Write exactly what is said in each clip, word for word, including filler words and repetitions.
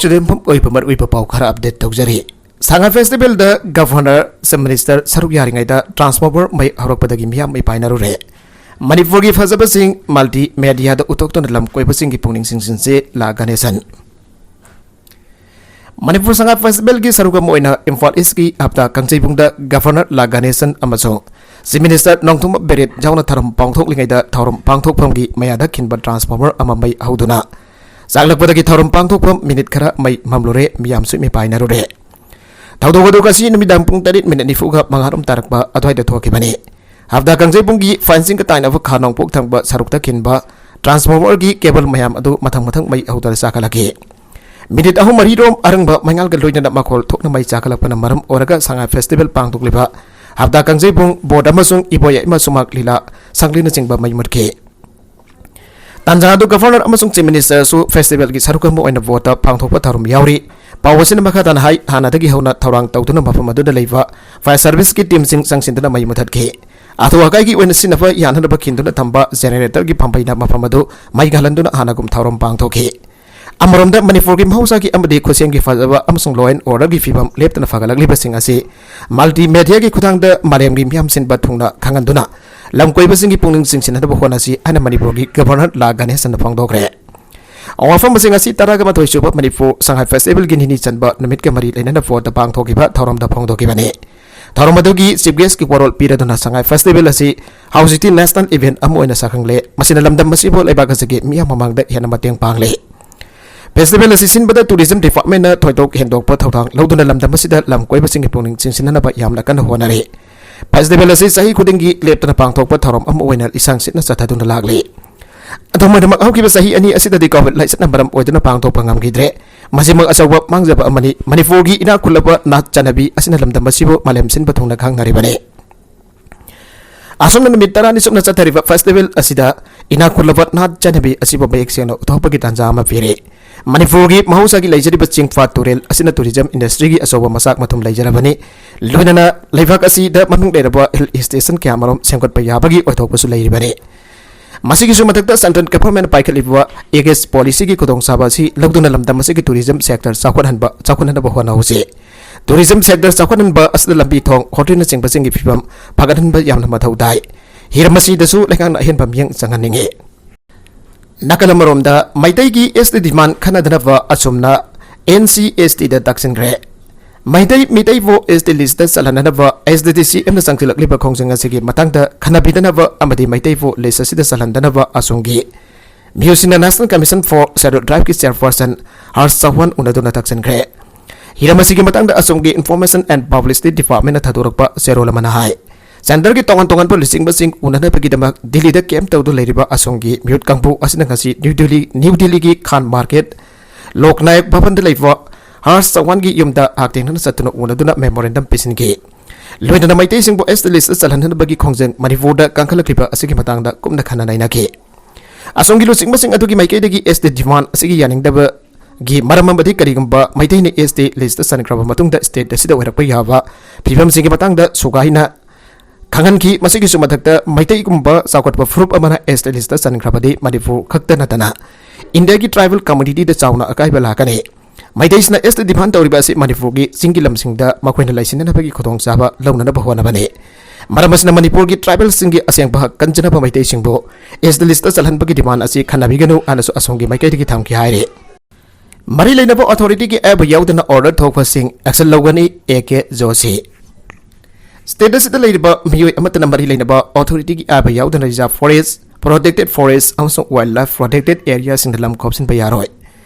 ꯆꯨꯗꯦꯟꯐꯝ ꯑꯣꯏꯕ ꯃꯔꯨꯑꯣꯏꯕ ꯄꯥꯎ ꯈꯔ ꯑꯞꯗꯦꯠ ꯇꯧꯖꯔꯤ꯫ ꯁꯉꯥꯏ ꯐꯦꯁꯇꯤꯚꯦꯜꯗ ꯒꯚꯔꯅꯔ, ꯆꯤꯐ ꯃꯤꯅꯤꯁꯇꯔ ꯁꯔꯨꯛ ꯌꯥꯔꯤꯉꯩꯗ ꯇ꯭ꯔꯥꯟꯁꯐꯣꯔꯃꯔ ꯃꯩ ꯍꯧꯔꯛꯄꯗꯒꯤ ꯃꯤꯌꯥꯝ ꯃꯩ ꯄꯥꯏꯅꯔꯨꯔꯦ꯫ ꯃꯅꯤꯄꯨꯔꯒꯤ ꯐꯖꯕꯁꯤꯡ ꯃꯜꯇꯤ ꯃꯦꯗꯤꯌꯥꯗ ꯎꯠꯊꯣꯛꯇꯨꯅ ꯂꯝ ꯀꯣꯏꯕꯁꯤꯡꯒꯤ ꯄꯨꯛꯅꯤꯡ ꯆꯤꯡꯁꯤꯟꯁꯦ ꯂꯥ ꯒꯅꯦꯁꯟ꯫ ꯃꯅꯤꯄꯨꯔ ꯁꯉꯥꯏ ꯐꯦꯁꯇꯤꯚꯦꯜꯒꯤ ꯁꯔꯨꯛ ꯑꯃ ꯑꯣꯏꯅ ꯏꯝꯐꯥꯜ ꯏꯁꯀꯤ ꯍꯞꯇꯥ ꯀꯥꯡꯖꯩꯕꯨꯡꯗ ꯒꯚꯔꯅꯔ ꯂꯥ ꯒꯅꯦꯁꯟ ꯑꯃꯁꯨꯡ ꯆꯤꯐ ꯃꯤꯅꯤꯁꯇꯔ ꯅꯣꯡꯊꯣꯝꯕꯝ ꯕꯤꯔꯦꯟ ꯌꯥꯎꯅ ꯊꯧꯔꯝ ꯄꯥꯡꯊꯣꯛꯂꯤꯉꯩꯗ ꯊꯧꯔꯝ ꯄꯥꯡꯊꯣꯛꯐꯝꯒꯤ ꯃꯌꯥꯗ ꯈꯤꯟꯕ ꯇ꯭ꯔꯥꯟꯁꯐꯣꯔꯃꯔ ꯑꯃ ꯃꯩ ꯍꯧꯗꯨꯅ ꯆꯥꯛꯂꯛꯄꯗꯒꯤ ꯊꯧꯔꯝ ꯄꯥꯡꯊꯣꯛꯐꯝ ꯃꯤꯅꯤꯠ ꯈꯔ ꯃꯩ ꯃꯝꯂꯨꯔꯦ, ꯃꯤꯌꯥꯝꯁꯨ ꯃꯤꯄꯥꯏꯅꯔꯨꯔꯦ꯫ ꯊꯧꯗꯣꯛ ꯑꯗꯨ ꯉꯁꯤ ꯅꯨꯃꯤꯗꯥꯡ ꯄꯨꯡ ꯇꯔꯦꯠ ꯃꯤꯅꯤꯠ ꯅꯤꯐꯨꯒ ꯃꯉꯥꯔꯣꯝ ꯇꯥꯔꯛꯄ ꯑꯗꯨꯋꯥꯏꯗ ꯊꯣꯛꯈꯤꯕꯅꯤ꯫ ꯍꯞꯇꯥ ꯀꯥꯡꯖꯩꯕꯨꯡꯒꯤ ꯐꯦꯟꯁꯤꯡꯒ ꯇꯥꯏꯅꯕ ꯈꯥ ꯅꯣꯡꯄꯣꯛ ꯊꯪꯕ ꯁꯔꯨꯛꯇ ꯈꯤꯟꯕ ꯇ꯭ꯔꯥꯟꯁꯐꯣꯔꯃꯔꯒꯤ ꯀꯦꯕꯜ ꯃꯌꯥꯝ ꯑꯗꯨ ꯃꯊꯪ ꯃꯊꯪ ꯃꯩ ꯍꯧꯗꯅ ꯆꯥꯛꯈꯠꯂꯛꯈꯤ꯫ ꯃꯤꯅꯤꯠ ꯑꯍꯨꯝ ꯃꯔꯤꯔꯣꯝ ꯑꯔꯪꯕ ꯃꯩꯉꯥꯜꯒ ꯂꯣꯏꯅꯅ ꯃꯈꯣꯜ ꯊꯣꯛꯅ ꯃꯩ ꯆꯥꯛꯈꯠꯂꯛꯄꯅ ꯃꯔꯝ ꯑꯣꯏꯔꯒ ꯁꯉꯥꯏ ꯐꯦꯁꯇꯤꯚꯦꯜ ꯄꯥꯡꯊꯣꯛꯂꯤꯕ ꯍꯞꯇꯥ ꯀꯥꯡꯖꯩꯕꯨꯡ ꯕꯣꯔꯗ ꯑꯃꯁꯨꯡ ꯏꯕꯣꯌꯥꯏꯃ ꯁꯨꯃꯥꯛ ꯂꯤꯂꯥ ꯁꯪꯂꯦꯟꯅꯆꯤꯡꯕ ꯃꯩ ꯃꯨꯠꯈꯤ꯫ ꯇꯥꯟꯖꯥ ꯑꯗꯨ ꯒꯚꯔꯅꯔ ꯑꯃꯁꯨꯡ ꯆꯤꯐ ꯃꯤꯅꯤꯁꯇꯔꯁꯨ ꯐꯦꯁꯇꯤꯚꯦꯜꯒꯤ ꯁꯔꯨꯛ ꯑꯃ ꯑꯣꯏꯅ ꯕꯣꯔꯗ ꯄꯥꯡꯊꯣꯛꯄ ꯊꯧꯔꯝ ꯌꯥꯎꯔꯤ꯫ ꯄꯥꯎ ꯑꯁꯤꯅ ꯃꯈꯥ ꯇꯥꯅ ꯍꯥꯏ, ꯍꯥꯟꯅꯗꯒꯤ ꯍꯧꯅ ꯊꯧꯔꯥꯡ ꯇꯧꯗꯨꯅ ꯃꯐꯝ ꯑꯗꯨꯗ ꯂꯩꯕ ꯐꯥꯌꯔ ꯁꯔꯚꯤꯁꯀꯤ ꯇꯤꯝꯁꯤꯡ ꯆꯪꯁꯤꯟꯗꯨꯅ ꯃꯩ ꯃꯨꯊꯠꯈꯤ꯫ ꯑꯊꯨ ꯑꯀꯥꯏꯒꯤ ꯑꯣꯏꯅ ꯁꯤꯖꯤꯟꯅꯕ ꯌꯥꯅꯅꯕ ꯈꯤꯟꯗꯨꯅ ꯊꯝꯕ ꯖꯦꯅꯦꯔꯦꯇꯔꯒꯤ ꯄꯥꯝꯕꯩꯅ ꯃꯐꯝ ꯑꯗꯨ ꯃꯩ ꯉꯥꯜꯍꯟꯗꯨꯅ ꯍꯥꯟꯅꯒꯨꯝ ꯊꯧꯔꯝ ꯄꯥꯡꯊꯣꯛꯈꯤ꯫ ꯑꯃꯔꯣꯝꯗ ꯃꯅꯤꯄꯨꯔꯒꯤ ꯃꯍꯧꯁꯥꯒꯤ ꯑꯃꯗꯤ ꯈꯨꯠꯁꯦꯝꯒꯤ ꯐꯖꯕ ꯑꯃꯁꯨꯡ law and orderꯒꯤ ꯐꯤꯕꯝ ꯂꯦꯞꯇꯅ ꯐꯒꯠꯂꯛꯂꯤꯕꯁꯤꯡ ꯑꯁꯤ ꯃꯜꯇꯤ ꯃꯦꯗꯤꯌꯥꯒꯤ ꯈꯨꯠꯊꯥꯡꯗ ꯃꯥꯂꯦꯝꯒꯤ ꯃꯤꯌꯥꯝ ꯁꯤꯟꯕ ꯊꯨꯡꯅ ꯈꯪꯍꯟꯗꯨꯅ ꯂꯝ ꯀꯣꯏꯕꯁꯤꯡꯒꯤ ꯄꯨꯛꯅꯤꯡ ꯆꯤꯡꯁꯤꯟꯅꯅꯕ ꯍꯣꯠꯅꯁꯤ ꯍꯥꯏꯅ ꯃꯅꯤꯄꯨꯔꯒꯤ ꯒꯚꯔꯅꯔ ꯂꯥ ꯒꯅꯦꯁꯟꯅ ꯐꯣꯡꯗꯣꯛꯈ꯭ꯔꯦ꯫ ꯋꯥꯐꯝꯁꯤꯡ ꯑꯁꯤ ꯇꯔꯥꯒ ꯃꯥꯊꯣꯏ ꯁꯨꯕ ꯃꯅꯤꯄꯨꯔ ꯁꯉꯥꯏ ꯐꯦꯁꯇꯤꯚꯦꯜꯒꯤ ꯅꯤꯅꯤ ꯆꯟꯕ ꯅꯨꯃꯤꯠꯀ ꯃꯔꯤ ꯂꯩꯅꯅ ꯕꯣꯔꯗ ꯄꯥꯡꯊꯣꯛꯈꯤꯕ ꯊꯧꯔꯝꯗ ꯐꯣꯡꯗꯣꯛꯈꯤꯕꯅꯤ꯫ ꯊꯧꯔꯝ ꯑꯗꯨꯒꯤ ꯆꯤꯐ ꯒꯦꯁꯀꯤ ꯋꯥꯔꯣꯜ ꯄꯤꯔꯗꯨꯅ ꯁꯉꯥꯏ ꯐꯦꯁꯇꯤꯚꯦꯜ ꯑꯁꯤ ꯍꯧꯖꯤꯛꯇꯤ ꯅꯦꯁꯅꯦꯜ ꯏꯚꯦꯟꯠ ꯑꯃ ꯑꯣꯏꯅ ꯁꯥꯈꯪꯂꯦ꯫ ꯃꯁꯤꯅ ꯂꯝꯗꯝ ꯑꯁꯤꯕꯨ ꯂꯩꯕꯥꯛ ꯑꯁꯤꯒꯤ ꯃꯤꯌꯥꯝ ꯃꯃꯥꯡꯗ ꯍꯦꯟꯅ ꯃꯇꯦꯡ ꯄꯥꯡꯂꯦ꯫ ꯐꯦꯁꯇꯤꯚꯦꯜ ꯑꯁꯤ ꯁꯤꯟꯕꯗ ꯇꯨꯔꯤꯖꯝ ꯗꯤꯄꯥꯔꯠꯃꯦꯟꯠꯅ ꯊꯣꯏꯗꯣꯛ ꯍꯦꯟꯗꯣꯛꯄ ꯊꯧꯗꯥꯡ ꯂꯧꯗꯨꯅ ꯂꯝꯗꯝ ꯑꯁꯤꯗ ꯂꯝ ꯀꯣꯏꯕꯁꯤꯡꯒꯤ ꯄꯨꯛꯅꯤꯡ ꯆꯤꯡꯁꯤꯟꯅꯅꯕ ꯌꯥꯝꯅ ꯀꯟꯅ ꯍꯣꯠꯅꯔꯤ꯫ ꯐꯦꯁꯇꯤꯚꯦꯜ ꯑꯁꯤ ꯆꯍꯤ ꯈꯨꯗꯤꯡꯒꯤ ꯂꯦꯞꯇꯅ ꯄꯥꯡꯊꯣꯛꯄ ꯊꯧꯔꯝ ꯑꯃ ꯑꯣꯏꯅ ꯂꯤꯁꯥꯡ ꯁꯤꯠꯅ ꯆꯠꯊꯗꯨꯅ ꯂꯥꯛꯂꯤ꯫ ꯑꯗꯨꯝ ꯑꯣꯏꯅꯃꯛ, ꯍꯧꯈꯤꯕ ꯆꯍꯤ ꯑꯅꯤ ꯑꯁꯤꯗꯗꯤ ꯀꯣꯚꯤꯗ ꯂꯥꯏꯆꯠꯅ ꯃꯔꯝ ꯑꯣꯏꯗꯨꯅ ꯄꯥꯡꯊꯣꯛꯄ ꯉꯝꯈꯤꯗ꯭ꯔꯦ꯫ ꯃꯁꯤꯃꯛ ꯑꯆꯧꯕ ꯃꯥꯡꯖꯕ ꯑꯃꯅꯤ꯫ ꯃꯅꯤꯄꯨꯔꯒꯤ ꯏꯅꯥꯛ ꯈꯨꯜꯂꯕ ꯅꯥꯠ ꯆꯠꯅꯕꯤ ꯑꯁꯤꯅ ꯂꯝꯗꯝ ꯑꯁꯤꯕꯨ ꯃꯥꯂꯦꯝ ꯁꯤꯟꯕ ꯊꯨꯡꯅ ꯈꯪꯅꯔꯤꯕꯅꯤ꯫ ꯑꯁꯨꯝꯅ ꯅꯨꯃꯤꯠ ꯇꯔꯥꯅꯤ ꯆꯨꯞꯅ ꯆꯠꯊꯔꯤꯕ ꯐꯦꯁꯇꯤꯚꯦꯜ ꯑꯁꯤꯗ ꯏꯅꯥꯛ ꯈꯨꯜꯂꯕ ꯅꯥꯠ ꯆꯠꯅꯕꯤ ꯑꯁꯤꯕꯨ ꯃꯌꯦꯛ ꯁꯦꯡꯅ ꯎꯠꯊꯣꯛꯄꯒꯤ ꯇꯥꯟꯖꯥ ꯑꯃ ꯄꯤꯔꯤ꯫ ꯃꯅꯤꯄꯨꯔꯒꯤ ꯃꯍꯧꯁꯥꯒꯤ ꯂꯩꯖꯔꯤꯕ ꯆꯤꯡ ꯄꯥꯠ ꯇꯨꯔꯦꯜ ꯑꯁꯤꯅ ꯇꯨꯔꯤꯖꯝ ꯏꯟꯗꯁꯇ꯭ꯔꯤꯒꯤ ꯑꯆꯧꯕ ꯃꯆꯥꯛ ꯃꯊꯨꯝ ꯂꯩꯖꯔꯕꯅꯤ꯫ ꯂꯣꯏꯅꯅ ꯂꯩꯕꯥꯛ ꯑꯁꯤꯗ ꯃꯃꯤꯡ ꯂꯩꯔꯕ ꯍꯤꯜ ꯁ꯭ꯇꯦꯁꯟ ꯀꯌꯥꯃꯔꯨꯝ ꯁꯦꯝꯒꯠꯄ ꯌꯥꯕꯒꯤ ꯑꯣꯏꯊꯣꯛꯄꯁꯨ ꯂꯩꯔꯤꯕꯅꯤ꯫ ꯃꯁꯤꯒꯤꯁꯨ ꯃꯊꯛꯇ central government ꯄꯥꯏꯈꯠꯂꯤꯕ Aegis policyꯒꯤ ꯈꯨꯗꯣꯡꯆꯥꯕ ꯑꯁꯤ ꯂꯧꯗꯨꯅ ꯂꯝꯗꯝ ꯑꯁꯤꯒꯤ tourism sector ꯆꯥꯎꯈꯠꯍꯟꯕ, ꯆꯥꯎꯈꯠꯍꯟꯅꯕ ꯍꯣꯠꯅꯍꯧꯁꯤ꯫ Tourism sector ꯆꯥꯎꯈꯠꯍꯟꯕ ꯑꯁꯤꯗ ꯂꯝꯕꯤ ꯊꯣꯡ, hotelꯅꯆꯤꯡꯕꯁꯤꯡꯒꯤ ꯐꯤꯕꯝ ꯐꯒꯠꯍꯟꯕ ꯌꯥꯝꯅ ꯃꯊꯧ ꯇꯥꯏ꯫ ꯍꯤꯔꯝ ꯑꯁꯤꯗꯁꯨ ꯂꯩꯉꯥꯛꯅ ꯑꯍꯦꯟꯕ ꯃꯤꯠꯌꯦꯡ ꯆꯪꯍꯟꯅꯤꯡꯏ꯫ ꯅꯥꯀꯜ ꯑꯃꯔꯣꯝꯗ ꯃꯩꯇꯩꯒꯤ ST demand ꯈꯟꯅꯗꯅꯕ ꯑꯁꯣꯝꯅ NCSTꯗ ꯇꯛꯁꯤꯟꯈ꯭ꯔꯦ꯫ ꯃꯩꯇꯩ, ꯃꯤꯇꯩꯕꯨ ST listꯇ ꯆꯜꯍꯟꯅꯅꯕ STDCMꯅ ꯆꯪꯁꯤꯜꯂꯛꯂꯤꯕ ꯈꯣꯡꯖꯪ ꯑꯁꯤꯒꯤ ꯃꯇꯥꯡꯗ ꯈꯟꯅꯕꯤꯗꯅꯕ ꯑꯃꯗꯤ ꯃꯩꯇꯩꯕꯨ list ꯑꯁꯤꯗ ꯆꯜꯍꯟꯗꯅꯕ ꯑꯁꯣꯝꯒꯤ ꯃꯤꯑꯣꯏꯁꯤꯡꯅ National Commission for Scheduled Tribeꯀꯤ chairperson ꯍꯔꯁ ꯆꯧꯍꯥꯟ ꯎꯅꯗꯨꯅ ꯇꯛꯁꯤꯟꯈ꯭ꯔꯦ꯫ ꯍꯤꯔꯝ ꯑꯁꯤꯒꯤ ꯃꯇꯥꯡꯗ ꯑꯁꯣꯝꯒꯤ Information and Publicity Departmentꯅ ꯊꯥꯗꯣꯔꯛꯄ ꯆꯦꯔꯣꯜ ꯑꯃꯅ ꯍꯥꯏ, centreꯒꯤ ꯇꯣꯉꯥꯟ ꯇꯣꯉꯥꯟꯕ ꯂꯨꯆꯤꯡꯕꯁꯤꯡ ꯎꯅꯅꯕꯒꯤꯗꯃꯛ ꯗꯤꯜꯂꯤꯗ camp ꯇꯧꯗꯨꯅ ꯂꯩꯔꯤꯕ ꯑꯁꯣꯝꯒꯤ ꯃꯤꯍꯨꯠ ꯀꯥꯡꯕꯨ ꯑꯁꯤꯅ ꯉꯁꯤ ꯅ꯭ꯌꯨ ꯗꯤꯜꯂꯤ, ꯅ꯭ꯌꯨ ꯗꯤꯜꯂꯤꯒꯤ ꯈꯥꯟ market, ꯂꯣꯛ ꯅꯥꯌꯛ ꯚꯕꯟꯗ ꯂꯩꯕ ꯍꯔꯁ ꯆꯧꯍꯥꯟꯒꯤ ꯌꯨꯝꯗ ꯍꯛꯊꯦꯡꯅꯅ ꯆꯠꯇꯨꯅ ꯎꯅꯗꯨꯅ memorandum ꯄꯤꯁꯤꯟꯈꯤ꯫ ꯂꯣꯏꯅꯅ ꯃꯩꯇꯩꯁꯤꯡꯕꯨ ST listꯇ ꯆꯜꯍꯟꯅꯕꯒꯤ ꯈꯣꯡꯖꯪ ꯃꯅꯤꯄꯨꯔꯗ ꯀꯟꯈꯠꯂꯛꯂꯤꯕ ꯑꯁꯤꯒꯤ ꯃꯇꯥꯡꯗ ꯀꯨꯞꯅ ꯈꯟꯅ ꯅꯩꯅꯈꯤ꯫ ꯑꯁꯣꯝꯒꯤ ꯂꯨꯆꯤꯡꯕꯁꯤꯡ ꯑꯗꯨꯒꯤ ꯃꯥꯏꯀꯩꯗꯒꯤ ST demand ꯑꯁꯤꯒꯤ ꯌꯥꯅꯤꯡꯗꯕꯒꯤ ꯃꯔꯝ ꯑꯃꯗꯤ ꯀꯔꯤꯒꯨꯝꯕ ꯃꯩꯇꯩꯅ ST listꯇ ꯆꯟꯈ꯭ꯔꯕ ꯃꯇꯨꯡꯗ state ꯑꯁꯤꯗ ꯑꯣꯏꯔꯛꯄ ꯌꯥꯕ ꯐꯤꯕꯝꯁꯤꯡꯒꯤ ꯃꯇꯥꯡꯗ ꯁꯨꯒꯥꯏꯅ ꯈꯪꯍꯟꯈꯤ꯫ ꯃꯁꯤꯒꯤꯁꯨ ꯃꯊꯛꯇ ꯃꯩꯇꯩꯒꯨꯝꯕ ꯆꯥꯎꯈꯠꯄ ꯐꯨꯔꯨꯞ ꯑꯃꯅ ST listꯇ ꯆꯟꯈ꯭ꯔꯕꯗꯤ ꯃꯅꯤꯄꯨꯔ ꯈꯛꯇ ꯅꯠꯇꯅ ꯏꯟꯗꯤꯌꯥꯒꯤ tribal communityꯗ ꯆꯥꯎꯅ ꯑꯀꯥꯏꯕ ꯂꯥꯛꯀꯅꯤ꯫ ꯃꯩꯇꯩꯁꯤꯡꯅ ST demand ꯇꯧꯔꯤꯕ ꯑꯁꯤ ꯃꯅꯤꯄꯨꯔꯒꯤ ꯆꯤꯡꯒꯤ ꯂꯝꯁꯤꯡꯗ ꯃꯈꯣꯏꯅ ꯂꯩꯁꯤꯟꯅꯅꯕꯒꯤ ꯈꯨꯗꯣꯡꯆꯥꯕ ꯂꯧꯅꯅꯕ ꯍꯣꯠꯅꯕꯅꯤ꯫ ꯃꯔꯝ ꯑꯁꯤꯅ ꯃꯅꯤꯄꯨꯔꯒꯤ tribalꯁꯤꯡꯒꯤ ꯑꯁꯦꯡꯕ ꯍꯛ ꯀꯟꯖꯅꯕ ꯃꯩꯇꯩꯁꯤꯡꯕꯨ ST listꯇ ꯆꯜꯍꯟꯕꯒꯤ demand ꯑꯁꯤ ꯈꯟꯅꯕꯤꯒꯅꯨ ꯍꯥꯏꯅꯁꯨ ꯑꯁꯣꯝꯒꯤ ꯃꯥꯏꯀꯩꯗꯒꯤ ꯊꯝꯈꯤ ꯍꯥꯏꯔꯤ꯫ ꯃꯔꯤ ꯂꯩꯅꯕ authorityꯒꯤ ꯑꯌꯥꯕ ꯌꯥꯎꯗꯅ order ꯊꯣꯛꯄꯁꯤꯡ action ꯂꯧꯒꯅꯤ, A K ꯖꯣꯁꯤ꯫ State ꯑꯁꯤꯗ ꯂꯩꯔꯤꯕ ꯃꯤꯑꯣꯏ ꯑꯃꯠꯇꯅ ꯃꯔꯤ ꯂꯩꯅꯕ authorityꯒꯤ ꯑꯌꯥꯕ ꯌꯥꯎꯗꯅ reserve forest, protected forest ꯑꯃꯁꯨꯡ wildlife protected areaꯁꯤꯡꯗ ꯂꯝ ꯈꯣꯞꯆꯤꯟꯕ ꯌꯥꯔꯣꯏ꯫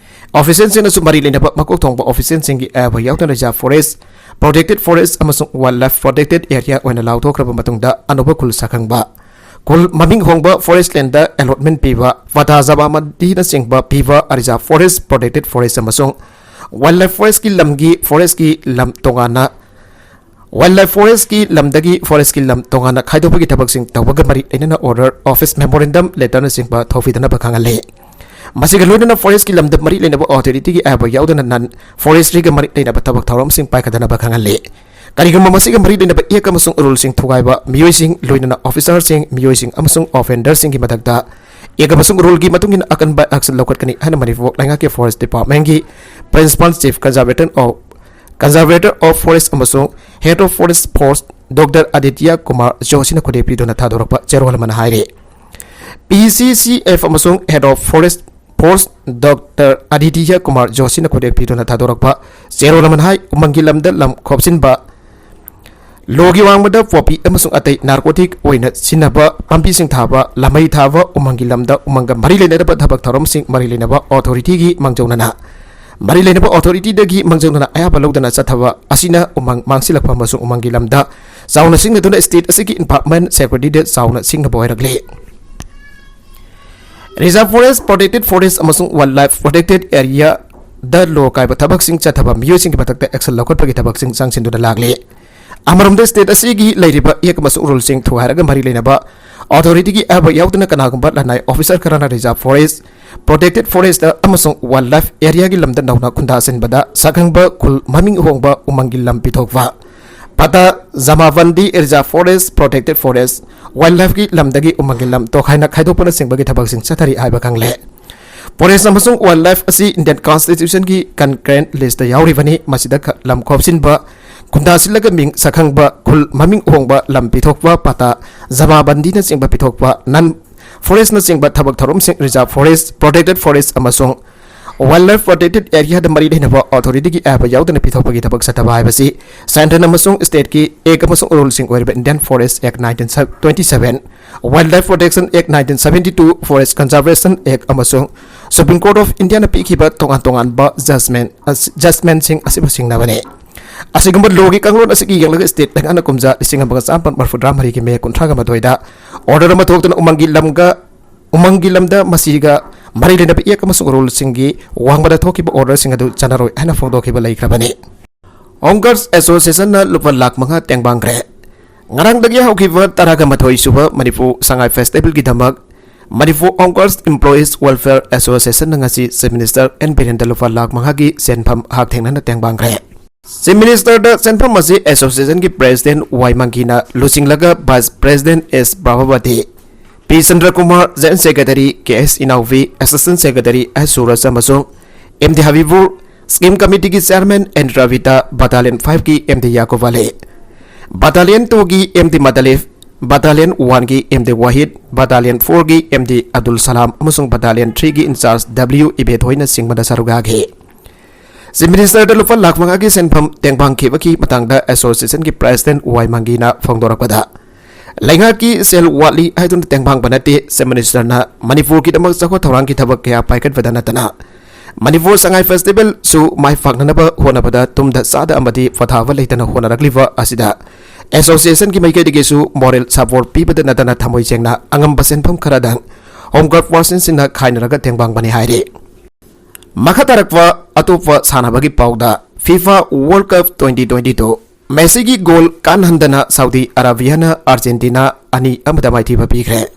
Officialꯁꯤꯡꯅꯁꯨ ꯃꯔꯤ ꯂꯩꯅꯕ ꯃꯀꯣꯛ ꯊꯣꯡꯕ officialꯁꯤꯡꯒꯤ ꯑꯌꯥꯕ ꯌꯥꯎꯗꯅ reserve forest, protected forest ꯑꯃꯁꯨꯡ wildlife protected area ꯑꯣꯏꯅ ꯂꯥꯎꯊꯣꯛꯈ꯭ꯔꯕ ꯃꯇꯨꯡꯗ ꯑꯅꯧꯕ ꯈꯨꯜ ꯁꯥꯈꯪꯕ, ꯈꯨꯜ ꯃꯃꯤꯡ ꯍꯣꯡꯕ forest landꯗ allotment ꯄꯤꯕ, ꯄꯇꯥ ꯖꯃꯥꯃꯟꯗꯤꯅꯆꯤꯡꯕ ꯄꯤꯕ, reserve forest, protected forest ꯑꯃꯁꯨꯡ wildlife forestꯀꯤ ꯂꯝꯒꯤ forestꯀꯤ ꯂꯝ ꯇꯣꯉꯥꯟꯅ, wildlife forestꯀꯤ ꯂꯝꯗꯒꯤ forestꯀꯤ ꯂꯝ ꯇꯣꯉꯥꯟꯅ ꯈꯥꯏꯗꯣꯛꯄꯒꯤ ꯊꯕꯛꯁꯤꯡ ꯇꯧꯕꯒ ꯃꯔꯤ ꯂꯩꯅꯅ order, office memorandum letterꯅꯆꯤꯡꯕ ꯊꯧꯕꯤꯗꯅꯕ ꯈꯪꯍꯜꯂꯤ꯫ ꯃꯁꯤꯒ ꯂꯣꯏꯅꯅ forestꯀꯤ ꯂꯝꯗ ꯃꯔꯤ ꯂꯩꯅꯕ authorityꯒꯤ ꯑꯌꯥꯕ ꯌꯥꯎꯗꯅ non forestryꯒ ꯃꯔꯤ ꯂꯩꯅꯕ ꯊꯕꯛ ꯊꯧꯔꯝꯁꯤꯡ ꯄꯥꯏꯈꯠꯇꯅꯕ ꯈꯪꯍꯜꯂꯤ꯫ ꯀꯔꯤꯒꯨꯝꯕ ꯃꯁꯤꯒ ꯃꯔꯤ ꯂꯩꯅꯕ ꯑꯦꯛ ꯑꯃꯁꯨꯡ ꯔꯨꯜꯁꯤꯡ ꯊꯨꯒꯥꯏꯕ ꯃꯤꯑꯣꯏꯁꯤꯡ, ꯂꯣꯏꯅꯅ ꯑꯣꯐꯤꯁꯥꯔꯁꯤꯡ, ꯃꯤꯑꯣꯏꯁꯤꯡ ꯑꯃꯁꯨꯡ ꯑꯣꯐꯦꯟꯗꯔꯁꯤꯡꯒꯤ ꯃꯊꯛꯇ ꯑꯦꯛ ꯑꯃꯁꯨꯡ ꯔꯨꯜꯒꯤ ꯃꯇꯨꯡ ꯏꯟꯅ ꯑꯀꯟꯕ ꯑꯦꯛꯁꯟ ꯂꯧꯈꯠꯀꯅꯤ ꯍꯥꯏꯅ ꯃꯅꯤꯄꯨꯔ ꯂꯩꯉꯥꯛꯀꯤ ꯐꯣꯔꯦꯁ ꯗꯤꯄꯥꯔꯠꯃꯦꯟꯒꯤ Principal Chief Conservator of, Conservator of Forest ꯑꯃꯁꯨꯡ Head of Forest Force Doctor Aditya Kumar ꯖꯣꯁꯤꯅ ꯈꯨꯗꯣꯜ ꯄꯤꯗꯨꯅ ꯊꯥꯗꯣꯔꯛꯄ ꯆꯦꯔꯣꯜ ꯑꯃꯅ ꯍꯥꯏꯔꯤ꯫ ꯄꯤ ꯁꯤ ꯁꯤ ꯑꯦꯐ ꯑꯃꯁꯨꯡ Head of Forest Force Doctor Aditya Kumar ꯖꯣꯁꯤꯅ ꯈꯨꯗꯣꯜ ꯄꯤꯗꯨꯅ ꯊꯥꯗꯣꯔꯛꯄ ꯆꯦꯔꯣꯜ ꯑꯃꯅ ꯍꯥꯏ, ꯎꯃꯪꯒꯤ ꯂꯝꯗ ꯂꯝ ꯈꯣꯞꯆꯤꯟꯕ, ꯂꯣꯒꯤ ꯋꯥꯡꯃꯗ ꯄꯣꯄꯤ ꯑꯃꯁꯨꯡ ꯑꯇꯩ ꯅꯥꯔꯀꯣꯇꯤꯛ ꯑꯣꯏꯅ ꯁꯤꯖꯤꯟꯅꯕ ꯄꯥꯝꯕꯤꯁꯤꯡ ꯊꯥꯕ, ꯂꯝꯍꯩ ꯊꯥꯕ, ꯎꯃꯪꯒꯤ ꯂꯝꯗ ꯎꯃꯪꯒ ꯃꯔꯤ ꯂꯩꯅꯗꯕ ꯊꯕꯛ ꯊꯧꯔꯝꯁꯤꯡ ꯃꯔꯤ ꯂꯩꯅꯕ ꯑꯣꯊꯣꯔꯤꯇꯤꯒꯤ ꯃꯥꯡꯖꯧꯅꯅ, ꯃꯔꯤ ꯂꯩꯅꯕ ꯑꯣꯊꯣꯔꯤꯇꯤꯗꯒꯤ ꯃꯥꯡꯖꯧꯅꯅ ꯑꯌꯥꯕ ꯂꯧꯗꯅ ꯆꯠꯊꯕ ꯑꯁꯤꯅ ꯎꯃꯪ ꯃꯥꯡꯁꯤꯜꯂꯛꯄ ꯑꯃꯁꯨꯡ ꯎꯃꯪꯒꯤ ꯂꯝꯗ ꯆꯥꯎꯅ ꯁꯤꯡꯅꯗꯨꯅ ꯁ꯭ꯇꯦꯠ ꯑꯁꯤꯒꯤ ꯏꯟꯚꯥꯏꯔꯟꯃꯦꯟ ꯁꯦꯀ꯭ꯌꯨꯔꯤꯇꯤꯗ ꯆꯥꯎꯅ ꯁꯤꯡꯅꯕ ꯑꯣꯏꯔꯛꯂꯤ꯫ Reserve Forest, Protected Forest ꯑꯃꯁꯨꯡ Wildlife Protected Area ꯗ ꯂꯣ ꯀꯥꯏꯕ ꯊꯕꯛꯁꯤꯡ ꯆꯠꯊꯕ ꯃꯤꯑꯣꯏꯁꯤꯡꯒꯤ ꯃꯊꯛꯇ ꯑꯦꯛꯁꯟ ꯂꯧꯈꯠꯄꯒꯤ ꯊꯕꯛꯁꯤꯡ ꯆꯪꯁꯤꯟꯗꯨꯅ ꯂꯥꯛꯂꯤ꯫ ꯑꯃꯔꯣꯝꯗ, ꯁ꯭ꯇꯦꯠ ꯑꯁꯤꯒꯤ ꯂꯩꯔꯤꯕ ꯑꯦꯛ ꯑꯃꯁꯨꯡ ꯔꯨꯜꯁꯤꯡ ꯊꯨꯒꯥꯏꯔꯒ ꯃꯔꯤ ꯂꯩꯅꯕ ꯑꯣꯊꯣꯔꯤꯇꯤꯒꯤ ꯑꯌꯥꯕ ꯌꯥꯎꯗꯅ ꯀꯅꯥꯒꯨꯝꯕ ꯂꯅꯥꯏ ꯑꯣꯐꯤꯁꯥꯔ ꯈꯔꯅ Reserve Forest, Protected Forest ꯑꯃꯁꯨꯡ Wildlife Area ꯒꯤ ꯂꯝꯗ ꯅꯧꯅ ꯈꯨꯟꯗꯥꯁꯤꯟꯕꯗ ꯁꯛꯈꯪꯕ ꯈꯨꯜ ꯃꯃꯤꯡ ꯍꯣꯡꯕ ꯎꯃꯪꯒꯤ ꯂꯝ ꯄꯤꯊꯣꯛꯄ, ꯄꯇꯥ ꯖꯃꯥꯕꯟꯗꯤ, Reserve Forest, Protected Forest, Wildlife ꯀꯤ ꯂꯝꯗ ꯎꯃꯪꯒꯤ ꯂꯝ ꯇꯣꯈꯥꯏꯅ ꯈꯥꯏꯗꯣꯛꯄꯅꯆꯤꯡꯕꯒꯤ ꯊꯕꯛꯁꯤꯡ ꯆꯠꯊꯔꯤ ꯍꯥꯏꯕ ꯈꯪꯂꯦ꯫ ꯐꯣꯔꯦꯁ ꯑꯃꯁꯨꯡ ꯋꯥꯏꯜꯗ ꯂꯥꯏꯐ ꯑꯁꯤ ꯏꯟꯗꯤꯌꯟ ꯀꯟꯁꯇꯤꯇ꯭ꯌꯨꯁꯟꯒꯤ ꯀꯟꯀꯔꯦꯟ ꯂꯤꯁꯇ ꯌꯥꯎꯔꯤꯕꯅꯤ꯫ ꯃꯁꯤꯗ ꯈ-, ꯂꯝ ꯈꯣꯞꯆꯤꯟꯕ, ꯈꯨꯟꯗꯥꯁꯤꯜꯂꯒ ꯃꯤꯡ ꯁꯛꯈꯪꯕ, ꯈꯨꯜ ꯃꯃꯤꯡ ꯍꯣꯡꯕ, ꯂꯝ ꯄꯤꯊꯣꯛꯄ, ꯄꯇꯥ ꯖꯃꯥꯕꯟꯗꯤꯅꯆꯤꯡꯕ ꯄꯤꯊꯣꯛꯄ, ꯅꯟ ꯐꯣꯔꯦꯁꯅꯆꯤꯡꯕ ꯊꯕꯛ ꯊꯧꯔꯝꯁꯤꯡ, ꯔꯤꯖꯥꯔꯚ ꯐꯣꯔꯦꯁ, ꯄ꯭ꯔꯣꯇꯦꯛꯇꯦꯗ ꯐꯣꯔꯦꯁ ꯑꯃꯁꯨꯡ ꯋꯥꯏꯜꯗ ꯂꯥꯏꯐ ꯄ꯭ꯔꯣꯇꯦꯛꯇꯦꯗ ꯑꯦꯔꯤꯌꯥꯗ ꯃꯔꯤ ꯂꯩꯅꯕ ꯑꯣꯊꯣꯔꯤꯇꯤꯒꯤ ꯑꯌꯥꯕ ꯌꯥꯎꯗꯅ ꯄꯤꯊꯣꯛꯄꯒꯤ ꯊꯕꯛ ꯆꯠꯊꯕ ꯍꯥꯏꯕꯁꯤ ꯁꯦꯟꯇ꯭ꯔꯦꯜ ꯑꯃꯁꯨꯡ ꯁ꯭ꯇꯦꯠꯀꯤ ꯑꯦꯛ ꯑꯃꯁꯨꯡ ꯔꯨꯜꯁꯤꯡ ꯑꯣꯏꯔꯤꯕ Indian forest act nineteen twenty seven, wildlife protection act nineteen seventy two, forest conservation act ꯑꯃꯁꯨꯡ ꯁꯨꯄ꯭ꯔꯤꯝ ꯀꯣꯔꯠ ꯑꯣꯐ ꯏꯟꯗꯤꯌꯥꯅ ꯄꯤꯈꯤꯕ ꯇꯣꯉꯥꯟ ꯇꯣꯉꯥꯟꯕ ꯖꯖꯃꯦꯟ ꯑꯁꯤ, ꯖꯖꯃꯦꯟꯁꯤꯡ ꯑꯁꯤꯕꯨ ꯁꯤꯡꯅꯕꯅꯤ꯫ ꯑꯁꯤꯒꯨꯝꯕ ꯂꯣꯒꯤ ꯀꯥꯡꯂꯣꯟ ꯑꯁꯤꯒꯤ ꯌꯦꯡꯂꯒ ꯁ꯭ꯇꯦꯠ ꯂꯩꯉꯥꯛꯅ ꯀꯨꯝꯖꯥ ꯂꯤꯁꯤꯡ ꯑꯃꯒ ꯆꯥꯃꯥꯄꯟ ꯃꯔꯤꯐꯨꯇꯔꯥ ꯃꯔꯤꯒꯤ ꯃꯦ ꯀꯨꯟꯊ꯭ꯔꯥꯒ ꯃꯥꯊꯣꯏꯗ ꯑꯣꯔꯗꯔ ꯑꯃ ꯊꯣꯛꯇꯨꯅ ꯎꯃꯪꯒꯤ ꯂꯝꯒ, ꯎꯃꯪꯒꯤ ꯂꯝꯗ ꯃꯁꯤꯒ ꯃꯔꯤ ꯂꯩꯅꯕ ꯑꯦꯛ ꯑꯃꯁꯨꯡ ꯔꯨꯜꯁꯤꯡꯒꯤ ꯋꯥꯡꯃꯗ ꯊꯣꯛꯈꯤꯕ ꯑꯣꯔꯗꯔꯁꯤꯡ ꯑꯗꯨ ꯆꯠꯅꯔꯣꯏ ꯍꯥꯏꯅ ꯐꯣꯡꯗꯣꯛꯈꯤꯕ ꯂꯩꯈ꯭ꯔꯕꯅꯤ꯫ ꯍꯣꯝꯒꯥꯔꯗꯁ ꯑꯦꯁꯣꯁꯤꯌꯦꯁꯟꯅ ꯂꯨꯄꯥ ꯂꯥꯈ ꯃꯉꯥ ꯇꯦꯡꯕꯥꯡꯈ꯭ꯔꯦ꯫ ꯉꯔꯥꯡꯗꯒꯤ ꯍꯧꯈꯤꯕ ꯇꯔꯥꯒ ꯃꯥꯊꯣꯏ ꯁꯨꯕ ꯃꯅꯤꯄꯨꯔ ꯁꯉꯥꯏ ꯐꯦꯁꯇꯤꯚꯦꯜꯒꯤꯗꯃꯛ ꯃꯅꯤꯄꯨꯔ ꯍꯣꯝꯒꯥꯔꯗꯁ ꯏꯝꯄ꯭ꯂꯣꯌꯤꯁ ꯋꯦꯜꯐꯤꯌꯔ ꯑꯦꯁꯣꯁꯤꯌꯦꯁꯟꯅ ꯉꯁꯤ ꯆꯤꯐ ꯃꯤꯅꯤꯁꯇꯔ ꯑꯦꯟ ꯕꯤꯔꯦꯟꯗ ꯂꯨꯄꯥ ꯂꯥꯈ ꯃꯉꯥꯒꯤ ꯁꯦꯟꯐꯝ ꯍꯛꯊꯦꯡꯅꯅ ꯇꯦꯡꯕꯥꯡꯈ꯭ꯔꯦ꯫ Chief Ministerꯗ ꯁꯦꯟꯐꯝ ꯑꯁꯤ associationꯒꯤ president ꯋꯥꯏ ꯃꯪꯒꯤꯅ ꯂꯨꯆꯤꯡꯂꯒ vice president ꯑꯦꯁ ꯄ꯭ꯔꯚꯥꯕꯇꯤ, ꯄꯤ ꯆꯟꯗ꯭ꯔꯀꯨꯃꯥꯔ, general secretary ꯀꯦ ꯑꯦꯁ ꯏꯅꯥꯎꯕꯤ, assistant secretary ꯑꯦꯁ ꯁꯨꯔꯖ ꯑꯃꯁꯨꯡ ꯑꯦꯝ ꯗꯤ ꯍꯕꯤꯕꯨꯔ, scheme committeeꯒꯤ chairman ꯑꯦꯟ ꯔꯕꯤꯇꯥ, battalion fiveꯀꯤ M D Yakub Ali, battalion twoꯒꯤ ꯑꯦꯝ ꯗꯤ ꯃꯗꯂꯤꯐ, battalion oneꯒꯤ ꯑꯦꯝ ꯗꯤ ꯋꯥꯍꯤꯗ, battalion fourꯒꯤ ꯑꯦꯝ ꯗꯤ ꯑꯕꯗꯨꯜ ꯁꯂꯥꯝ ꯑꯃꯁꯨꯡ battalion threeꯒꯤ in charge ꯗꯕ꯭ꯂꯤꯎ ꯏꯕꯦꯊꯣꯏꯅꯆꯤꯡꯕꯅ ꯁꯔꯨꯛ ꯌꯥꯈꯤ꯫ Chief Ministerꯗ ꯂꯨꯄꯥ ꯂꯥꯈ ꯃꯉꯥꯒꯤ ꯁꯦꯟꯐꯝ ꯇꯦꯡꯕꯥꯡꯈꯤꯕꯒꯤ ꯃꯇꯥꯡꯗ associationꯒꯤ president ꯋꯥꯏ ꯃꯪꯒꯤꯅ ꯐꯣꯡꯗꯣꯔꯛꯄꯗ, ꯂꯩꯉꯥꯛꯀꯤ ꯁꯦꯜ ꯋꯥꯠꯂꯤ ꯍꯥꯏꯗꯨꯅ ꯇꯦꯡꯕꯥꯡꯕ ꯅꯠꯇꯦ, Chief Ministerꯅ ꯃꯅꯤꯄꯨꯔꯒꯤꯗꯃꯛ ꯆꯥꯎꯈꯠ ꯊꯧꯔꯥꯡꯒꯤ ꯊꯕꯛ ꯀꯌꯥ ꯄꯥꯏꯈꯠꯄꯗ ꯅꯠꯇꯅ ꯃꯅꯤꯄꯨꯔ ꯁꯉꯥꯏ festivalꯁꯨ ꯃꯥꯏ ꯄꯥꯛꯅꯅꯕ ꯍꯣꯠꯅꯕꯗ ꯇꯨꯝꯗ ꯆꯥꯗ ꯑꯃꯗꯤ ꯄꯣꯊꯥꯕ ꯂꯩꯇꯅ ꯍꯣꯠꯅꯔꯛꯂꯤꯕ ꯑꯁꯤꯗ associationꯒꯤ ꯃꯥꯏꯀꯩꯗꯒꯤꯁꯨ moral support ꯄꯤꯕꯗ ꯅꯠꯇꯅ ꯊꯃꯣꯏ ꯁꯦꯡꯅ ꯑꯉꯝꯕ ꯁꯦꯟꯐꯝ ꯈꯔꯗꯪ home guard personꯁꯤꯡꯅ ꯈꯥꯏꯅꯔꯒ ꯇꯦꯡꯕꯥꯡꯕꯅꯤ ꯍꯥꯏꯔꯤ꯫ ꯃꯈꯥ ꯇꯥꯔꯛꯄ ꯑꯇꯣꯞꯄ ꯁꯥꯟꯅꯕꯒꯤ ꯄꯥꯎꯗ, FIFA World Cup twenty twenty-two, ꯃꯦꯁꯤꯒꯤ ꯒꯣꯜ ꯀꯥꯟꯍꯟꯗꯅ ꯁꯥꯎꯗꯤ ꯑꯔꯥꯕꯤꯌꯥꯅ ꯑꯥꯔꯖꯦꯟꯇꯤꯅꯥ ꯑꯅꯤ ꯑꯃꯗ ꯃꯥꯏꯊꯤꯕ ꯄꯤꯈ꯭ꯔꯦ꯫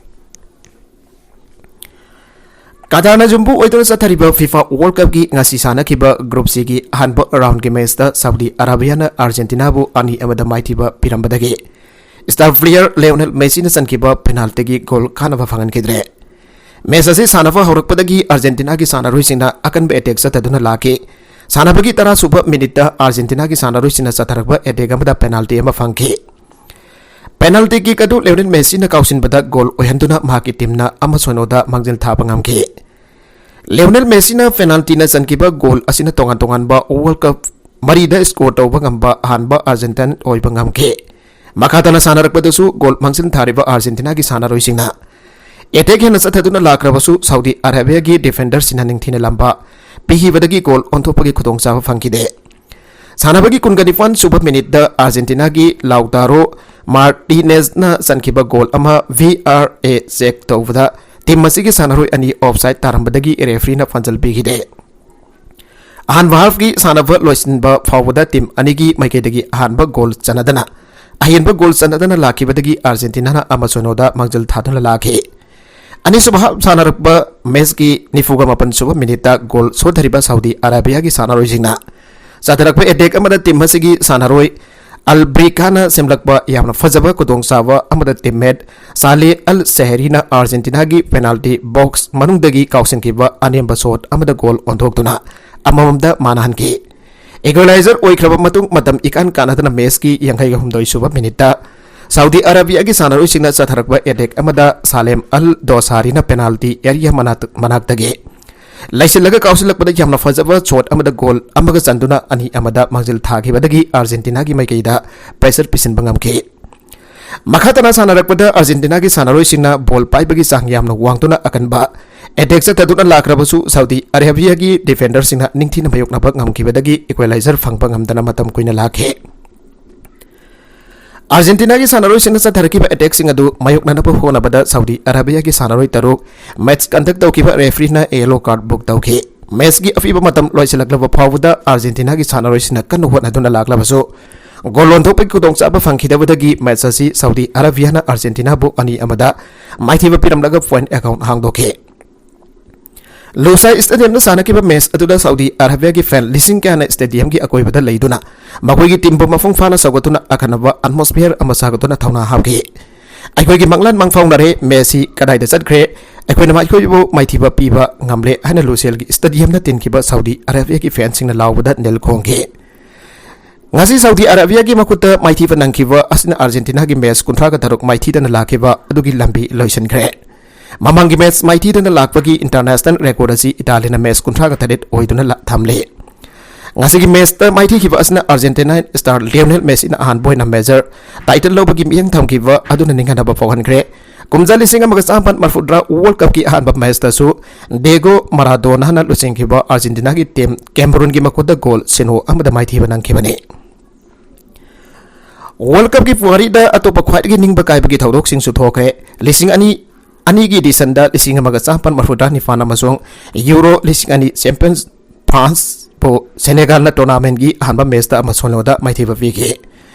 ꯀꯇꯥꯔꯅ ꯌꯨꯝꯕꯨ ꯑꯣꯏꯗꯨꯅ ꯆꯠꯊꯔꯤꯕ FIFA World Cupꯀꯤ ꯉꯁꯤ ꯁꯥꯟꯅꯈꯤꯕ Group Cꯒꯤ ꯑꯍꯥꯟꯕ roundꯒꯤ matchꯇ ꯁꯥꯎꯗꯤ ꯑꯔꯥꯕꯤꯌꯥꯅ ꯑꯥꯔꯖꯦꯟꯇꯤꯅꯥꯕꯨ ꯑꯅꯤ ꯑꯃꯗ ꯃꯥꯏꯊꯤꯕ ꯄꯤꯔꯝꯕꯗꯒꯤ star player ꯂꯤꯑꯣꯅꯦꯜ ꯃꯦꯁꯤꯅ ꯆꯟꯈꯤꯕ penaltyꯒꯤ ꯒꯣꯜ ꯀꯥꯟꯅꯕ ꯐꯪꯍꯟꯈꯤꯗ꯭ꯔꯦ꯫ Match ꯑꯁꯤ ꯁꯥꯟꯅꯕ ꯍꯧꯔꯛꯄꯗꯒꯤ ꯑꯥꯔꯖꯦꯟꯇꯤꯅꯥꯒꯤ ꯁꯥꯟꯅꯔꯣꯏꯁꯤꯡꯅ ꯑꯀꯟꯕ attack ꯆꯠꯊꯗꯨꯅ ꯂꯥꯛꯈꯤ꯫ ꯁꯥꯟꯅꯕꯒꯤ ꯇꯔꯥ ꯁꯨꯕ minuteꯇ ꯑꯥꯔꯖꯦꯟꯇꯤꯅꯥꯒꯤ ꯁꯥꯟꯅꯔꯣꯏꯁꯤꯡꯅ ꯆꯠꯊꯔꯛꯄ attack ꯑꯃꯗ penalty ꯑꯃ ꯐꯪꯈꯤ꯫ Penalty kick ꯑꯗꯨ ꯂꯤꯑꯣꯅꯦꯜ ꯃꯦꯁꯤꯅ ꯀꯥꯎꯁꯤꯟꯕꯗ ꯒꯣꯜ ꯑꯣꯏꯍꯟꯗꯨꯅ ꯃꯍꯥꯛꯀꯤ teamꯅ ꯑꯃ ꯁꯣꯏꯅꯣꯗ ꯃꯥꯡꯖꯤꯜ ꯊꯥꯕ ꯉꯝꯈꯤ꯫ ꯂꯤꯑꯣꯅꯦꯜ ꯃꯦꯁꯤꯅ penaltyꯅ ꯆꯟꯈꯤꯕ ꯒꯣꯜ ꯑꯁꯤꯅ ꯇꯣꯉꯥꯟ ꯇꯣꯉꯥꯟꯕ World Cup ꯃꯔꯤꯗ score ꯇꯧꯕ ꯉꯝꯕ ꯑꯍꯥꯟꯕ Argentine ꯑꯣꯏꯕ ꯉꯝꯈꯤ꯫ ꯃꯈꯥ ꯇꯥꯅ ꯁꯥꯟꯅꯔꯛꯄꯗꯁꯨ ꯒꯣꯜ ꯃꯥꯡꯖꯤꯜ ꯊꯥꯔꯤꯕ ꯑꯥꯔꯖꯦꯟꯇꯤꯅꯥꯒꯤ ꯁꯥꯟꯅꯔꯣꯏꯁꯤꯡꯅ attack ꯍꯦꯟꯅ ꯆꯠꯊꯗꯨꯅ ꯂꯥꯛꯈ꯭ꯔꯕꯁꯨ ꯁꯥꯎꯗꯤ ꯑꯔꯥꯕꯤꯌꯥꯒꯤ defenderꯁꯤꯡꯅ ꯅꯤꯡꯊꯤꯅ ꯂꯝꯕꯥ ꯄꯤꯈꯤꯕꯗꯒꯤ ꯒꯣꯜ ꯑꯣꯟꯊꯣꯛꯄꯒꯤ ꯈꯨꯗꯣꯡꯆꯥꯕ ꯐꯪꯈꯤꯗꯦ꯫ ꯁꯥꯟꯅꯕꯒꯤ ꯀꯨꯟꯒ ꯅꯤꯄꯥꯟ ꯁꯨꯕ minuteꯇ ꯑꯥꯔꯖꯦꯟꯇꯤꯅꯥꯒꯤ ꯂꯥꯎꯇꯥꯔꯣ ꯃꯥꯔꯇꯤꯅꯦꯖꯅ ꯆꯟꯈꯤꯕ ꯒꯣꯜ ꯑꯃ V R A check ꯇꯧꯕꯗ team ꯑꯁꯤꯒꯤ ꯁꯥꯟꯅꯔꯣꯏ ꯑꯅꯤ offside ꯇꯥꯔꯝꯕꯗꯒꯤ refereeꯅ ꯄꯥꯟꯖꯜ ꯄꯤꯈꯤꯗꯦ꯫ ꯑꯍꯥꯟꯕ halfꯀꯤ ꯁꯥꯟꯅꯕ ꯂꯣꯏꯁꯤꯟꯕ ꯐꯥꯎꯕꯗ team ꯑꯅꯤꯒꯤ ꯃꯥꯏꯀꯩꯗꯒꯤ ꯑꯍꯥꯟꯕ ꯒꯣꯜ ꯆꯟꯅꯗꯅ, ꯑꯍꯦꯟꯕ ꯒꯣꯜ ꯆꯟꯅꯗꯅ ꯂꯥꯛꯈꯤꯕꯗꯒꯤ ꯑꯥꯔꯖꯦꯟꯇꯤꯅꯥꯅ ꯑꯃ ꯁꯣꯏꯅꯣꯗ ꯃꯥꯡꯖꯤꯜ ꯊꯥꯗꯨꯅ ꯂꯥꯛꯈꯤ꯫ ꯑꯅꯤꯁꯨꯕ half ꯁꯥꯟꯅꯔꯛꯄ matchꯀꯤ ꯅꯤꯐꯨꯒ ꯃꯥꯄꯟ ꯁꯨꯕ minuteꯇ ꯒꯣꯜ ꯁꯣꯏꯊꯔꯤꯕ ꯁꯥꯎꯗꯤ ꯑꯔꯥꯕꯤꯌꯥꯒꯤ ꯁꯥꯟꯅꯔꯣꯏꯁꯤꯡꯅ ꯆꯠꯊꯔꯛꯄ ꯑꯦꯇꯦꯛ ꯑꯃꯗ ꯇꯤꯝ ꯑꯁꯤꯒꯤ ꯁꯥꯟꯅꯔꯣꯏ ꯑꯜ ꯕ꯭ꯔꯤꯀꯥꯅ ꯁꯦꯝꯂꯛꯄ ꯌꯥꯝꯅ ꯐꯖꯕ ꯈꯨꯗꯣꯡꯆꯥꯕ ꯑꯃꯗ ꯇꯤꯝꯃꯦꯠ ꯁꯥꯂꯦ ꯑꯜ ꯁꯦꯍꯔꯤꯅ ꯑꯥꯔꯖꯦꯟꯇꯤꯅꯥꯒꯤ ꯄꯦꯅꯥꯜꯇꯤ ꯕꯣꯛꯁ ꯃꯅꯨꯡꯗꯒꯤ ꯀꯥꯎꯁꯤꯟꯈꯤꯕ ꯑꯅꯦꯝꯕ ꯁꯣꯠ ꯑꯃꯗ ꯒꯣꯜ ꯑꯣꯟꯊꯣꯛꯇꯨꯅ ꯑꯃꯃꯝꯗ ꯃꯥꯟꯅꯍꯟꯈꯤ꯫ ꯏꯀ꯭ꯋꯦꯂꯥꯏꯖꯔ ꯑꯣꯏꯈ꯭ꯔꯕ ꯃꯇꯨꯡ ꯃꯇꯝ ꯏꯀꯥꯟ ꯀꯥꯟꯅꯗꯅ ꯃꯦꯆꯀꯤ ꯌꯥꯡꯈꯩꯒ ꯍꯨꯝꯗꯣꯏ ꯁꯨꯕ ꯃꯤꯅꯤꯠꯇ ꯁꯥꯎꯗꯤ ꯑꯔꯥꯕꯤꯌꯥꯒꯤ ꯁꯥꯟꯅꯔꯣꯏꯁꯤꯡꯅ ꯆꯠꯊꯔꯛꯄ ꯑꯦꯇꯦꯛ ꯑꯃꯗ ꯁꯥꯂꯦꯝ ꯑꯜ ꯗꯣꯁꯥꯔꯤꯅ ꯄꯦꯅꯥꯜꯇꯤ ꯑꯦꯔꯤꯌꯥ ꯃꯅꯥꯛ-, ꯃꯅꯥꯛꯇꯒꯤ ꯂꯩꯁꯤꯜꯂꯒ ꯀꯥꯎꯁꯤꯜꯂꯛꯄꯗ ꯌꯥꯝꯅ ꯐꯖꯕ ꯁꯣꯠ ꯑꯃꯗ ꯒꯣꯜ ꯑꯃꯒ ꯆꯟꯗꯨꯅ ꯑꯅꯤ ꯑꯃꯗ ꯃꯥꯡꯖꯤꯜ ꯊꯥꯈꯤꯕꯗꯒꯤ ꯑꯥꯔꯖꯦꯟꯇꯤꯅꯥꯒꯤ ꯃꯥꯏꯀꯩꯗ ꯄ꯭ꯔꯦꯁꯔ ꯄꯤꯁꯤꯟꯕ ꯉꯝꯈꯤ꯫ ꯃꯈꯥ ꯇꯥꯅ ꯁꯥꯟꯅꯔꯛꯄꯗ ꯑꯥꯔꯖꯦꯟꯇꯤꯅꯥꯒꯤ ꯁꯥꯟꯅꯔꯣꯏꯁꯤꯡꯅ ꯕꯣꯜ ꯄꯥꯏꯕꯒꯤ ꯆꯥꯡ ꯌꯥꯝꯅ ꯋꯥꯡꯗꯨꯅ ꯑꯀꯟꯕ ꯑꯦꯇꯦꯛ ꯆꯠꯊꯗꯨꯅ ꯂꯥꯛꯈ꯭ꯔꯕꯁꯨ ꯁꯥꯎꯗꯤ ꯑꯔꯦꯕꯤꯌꯥꯒꯤ ꯗꯤꯐꯦꯟꯗꯔꯁꯤꯡꯅ ꯅꯤꯡꯊꯤꯅ ꯃꯥꯌꯣꯛꯅꯕ ꯉꯝꯈꯤꯕꯗꯒꯤ ꯏꯀ꯭ꯋꯦꯂꯥꯏꯖꯔ ꯐꯪꯕ ꯉꯝꯗꯅ ꯃꯇꯝ ꯀꯨꯏꯅ ꯂꯥꯛꯈꯤ꯫ ꯑꯥꯔꯖꯦꯟꯇꯤꯅꯥꯒꯤ ꯁꯥꯟꯅꯔꯣꯏꯁꯤꯡꯅ ꯆꯠꯊꯔꯛꯈꯤꯕ ꯑꯦꯇꯦꯛꯁꯤꯡ ꯑꯗꯨ ꯃꯥꯌꯣꯛꯅꯅꯕ ꯍꯣꯠꯅꯕꯗ ꯁꯥꯎꯗꯤ ꯑꯔꯥꯕꯤꯌꯥꯒꯤ ꯁꯥꯟꯅꯔꯣꯏ ꯇꯔꯨꯛ ꯃꯦꯆ ꯀꯟꯗꯛ ꯇꯧꯈꯤꯕ ꯔꯦꯐ꯭ꯔꯤꯅ ꯌꯦꯂꯣ ꯀꯥꯔꯗ ꯕꯨꯛ ꯇꯧꯈꯤ꯫ ꯃꯦꯆꯀꯤ ꯑꯄꯤꯕ ꯃꯇꯝ ꯂꯣꯏꯁꯤꯜꯂꯛꯂꯕ ꯐꯥꯎꯕꯗ ꯑꯥꯔꯖꯦꯟꯇꯤꯅꯥꯒꯤ ꯁꯥꯟꯅꯔꯣꯏꯁꯤꯡꯅ ꯀꯟꯅ ꯍꯣꯠꯅꯗꯨꯅ ꯂꯥꯛꯂꯕꯁꯨ ꯒꯣꯜ ꯂꯣꯟꯊꯣꯛꯄꯒꯤ ꯈꯨꯗꯣꯡꯆꯥꯕ ꯐꯪꯈꯤꯗꯕꯗꯒꯤ ꯃꯦꯆ ꯑꯁꯤ ꯁꯥꯎꯗꯤ ꯑꯔꯥꯕꯤꯌꯥꯅ ꯑꯥꯔꯖꯦꯟꯇꯤꯅꯥꯕꯨ ꯑꯅꯤ ꯑꯃꯗ ꯃꯥꯏꯊꯤꯕ ꯄꯤꯔꯝꯂꯒ ꯄꯣꯏꯟꯠ ꯑꯦꯀꯥꯎꯟ ꯍꯥꯡꯗꯣꯛꯈꯤ꯫ ꯂꯨꯁꯥꯏ ꯁ꯭ꯇꯦꯗꯤꯌꯝꯗ ꯁꯥꯟꯅꯈꯤꯕ ꯃꯦꯆ ꯑꯗꯨꯗ ꯁꯥꯎꯗꯤ ꯑꯔꯥꯕꯤꯌꯥꯒꯤ ꯐꯦꯟ ꯂꯤꯁꯤꯡ ꯀꯌꯥꯅ ꯁ꯭ꯇꯦꯗꯤꯌꯝꯒꯤ ꯑꯀꯣꯏꯕꯗ ꯂꯩꯗꯨꯅ ꯃꯈꯣꯏꯒꯤ ꯇꯤꯝꯕꯨ ꯃꯄꯨꯡ ꯐꯥꯅ ꯁꯧꯒꯠꯇꯨꯅ ꯑꯈꯟꯅꯕ ꯑꯦꯠꯃꯣꯁꯐꯤꯌꯔ ꯑꯃ ꯁꯥꯒꯠꯇꯨꯅ ꯊꯧꯅꯥ ꯍꯥꯞꯈꯤ꯫ "ꯑꯩꯈꯣꯏꯒꯤ ꯃꯪꯂꯥꯟ ꯃꯪꯐꯥꯎꯅꯔꯦ, ꯃꯦꯁꯤ ꯀꯗꯥꯏꯗ ꯆꯠꯈ꯭ꯔꯦ? ꯑꯩꯈꯣꯏꯅ ꯃꯈꯣꯏꯕꯨ ꯃꯥꯏꯊꯤꯕ ꯄꯤꯕ ꯉꯝꯂꯦ" ꯍꯥꯏꯅ ꯂꯨꯁꯦꯜꯒꯤ ꯁ꯭ꯇꯦꯗꯤꯌꯝꯗ ꯇꯤꯟꯈꯤꯕ ꯁꯥꯎꯗꯤ ꯑꯔꯥꯕꯤꯌꯥꯒꯤ ꯐꯦꯟꯁꯤꯡꯅ ꯂꯥꯎꯕꯗ ꯅꯤꯜ ꯈꯣꯡꯈꯤ꯫ ꯉꯁꯤ ꯁꯥꯎꯗꯤ ꯑꯔꯥꯕꯤꯌꯥꯒꯤ ꯃꯈꯨꯠꯇ ꯃꯥꯏꯊꯤꯕ ꯅꯪꯈꯤꯕ ꯑꯁꯤꯅ ꯑꯥꯔꯖꯦꯟꯇꯤꯅꯥꯒꯤ ꯃꯦꯆ ꯀꯨꯟꯊ꯭ꯔꯥꯒ ꯇꯔꯨꯛ ꯃꯥꯏꯊꯤꯗꯅ ꯂꯥꯛꯈꯤꯕ ꯑꯗꯨꯒꯤ ꯂꯝꯕꯤ ꯂꯣꯏꯁꯤꯟꯈ꯭ꯔꯦ꯫ ꯃꯃꯥꯡꯒꯤ ꯃꯦꯆ ꯃꯥꯏꯊꯤꯗꯅ ꯂꯥꯛꯄꯒꯤ ꯏꯟꯇꯔꯅꯦꯁꯅꯦꯜ ꯔꯦꯀꯣꯔꯗ ꯑꯁꯤ ꯏꯇꯥꯂꯤꯅ ꯃꯦꯆ ꯀꯨꯟꯊ꯭ꯔꯥꯒ ꯇꯔꯦꯠ ꯑꯣꯏꯗꯨꯅ ꯂꯥ-, ꯊꯝꯂꯤ꯫ ꯉꯁꯤꯒꯤ ꯃꯦꯆꯇ ꯃꯥꯏꯊꯤꯈꯤꯕ ꯑꯁꯤꯅ ꯑꯥꯔꯖꯦꯟꯇꯤꯅꯥ ꯁ꯭ꯇꯥꯔ ꯂꯤꯑꯣꯅꯦꯜ ꯃꯦꯁꯤꯅ ꯑꯍꯥꯟꯕ ꯑꯣꯏꯅ ꯃꯦꯖꯔ ꯇꯥꯏꯇꯜ ꯂꯧꯕꯒꯤ ꯃꯤꯠꯌꯦꯡ ꯊꯝꯈꯤꯕ ꯑꯗꯨꯅ ꯅꯤꯡꯍꯟꯅꯕ ꯐꯥꯎꯍꯟꯈ꯭ꯔꯦ꯫ ꯀꯨꯝꯖꯥ ꯂꯤꯁꯤꯡ ꯑꯃꯒ ꯆꯥꯃꯥꯄꯟ ꯃꯔꯐꯨꯇꯔꯥ ꯋꯥꯔꯜꯗ ꯀꯞꯀꯤ ꯑꯍꯥꯟꯕ ꯃꯦꯆꯇꯁꯨ ꯗꯦꯒꯣ ꯃꯥꯔꯥꯗꯣꯅꯥꯅ ꯂꯨꯆꯤꯡꯈꯤꯕ ꯑꯥꯔꯖꯦꯟꯇꯤꯅꯥꯒꯤ ꯇꯤꯝ ꯀꯦꯝꯕꯔꯨꯟꯒꯤ ꯃꯈꯨꯠꯇ ꯒꯣꯜ ꯁꯤꯅꯣ ꯑꯃꯗ ꯃꯥꯏꯊꯤꯕ ꯅꯪꯈꯤꯕꯅꯤ꯫ ꯋꯥꯔꯜꯗ ꯀꯞꯀꯤ ꯄꯨꯋꯥꯔꯤꯗ ꯑꯇꯣꯞꯄ ꯈ꯭ꯋꯥꯏꯗꯒꯤ ꯅꯤꯡꯕ ꯀꯥꯏꯕꯒꯤ ꯊꯧꯗꯣꯛꯁꯤꯡꯁꯨ ꯊꯣꯛꯈ꯭ꯔꯦ꯫ ꯂꯤꯁꯤꯡ ꯑꯅꯤ, ꯑꯅꯤꯒꯤ ꯏꯗꯤꯁꯟꯗ ꯂꯤꯁꯤꯡ ꯑꯃꯒ ꯆꯥꯃꯥꯄꯟ ꯃꯔꯐꯨꯇꯔꯥ ꯅꯤꯄꯥꯟ ꯑꯃꯁꯨꯡ ꯌꯨꯔꯣ ꯂꯤꯁꯤꯡ ꯑꯅꯤ ꯆꯦꯝꯄꯤꯌꯟꯁ ꯐ꯭ꯔꯥꯟꯁꯄꯨ ꯁꯦꯅꯦꯒꯥꯜꯅ ꯇꯣꯔꯅꯥꯃꯦꯟꯒꯤ ꯑꯍꯥꯟꯕ ꯃꯦꯆꯇ ꯑꯃ ꯁꯣꯏꯅꯣꯗ ꯃꯥꯏꯊꯤꯕ ꯄꯤꯈꯤ꯫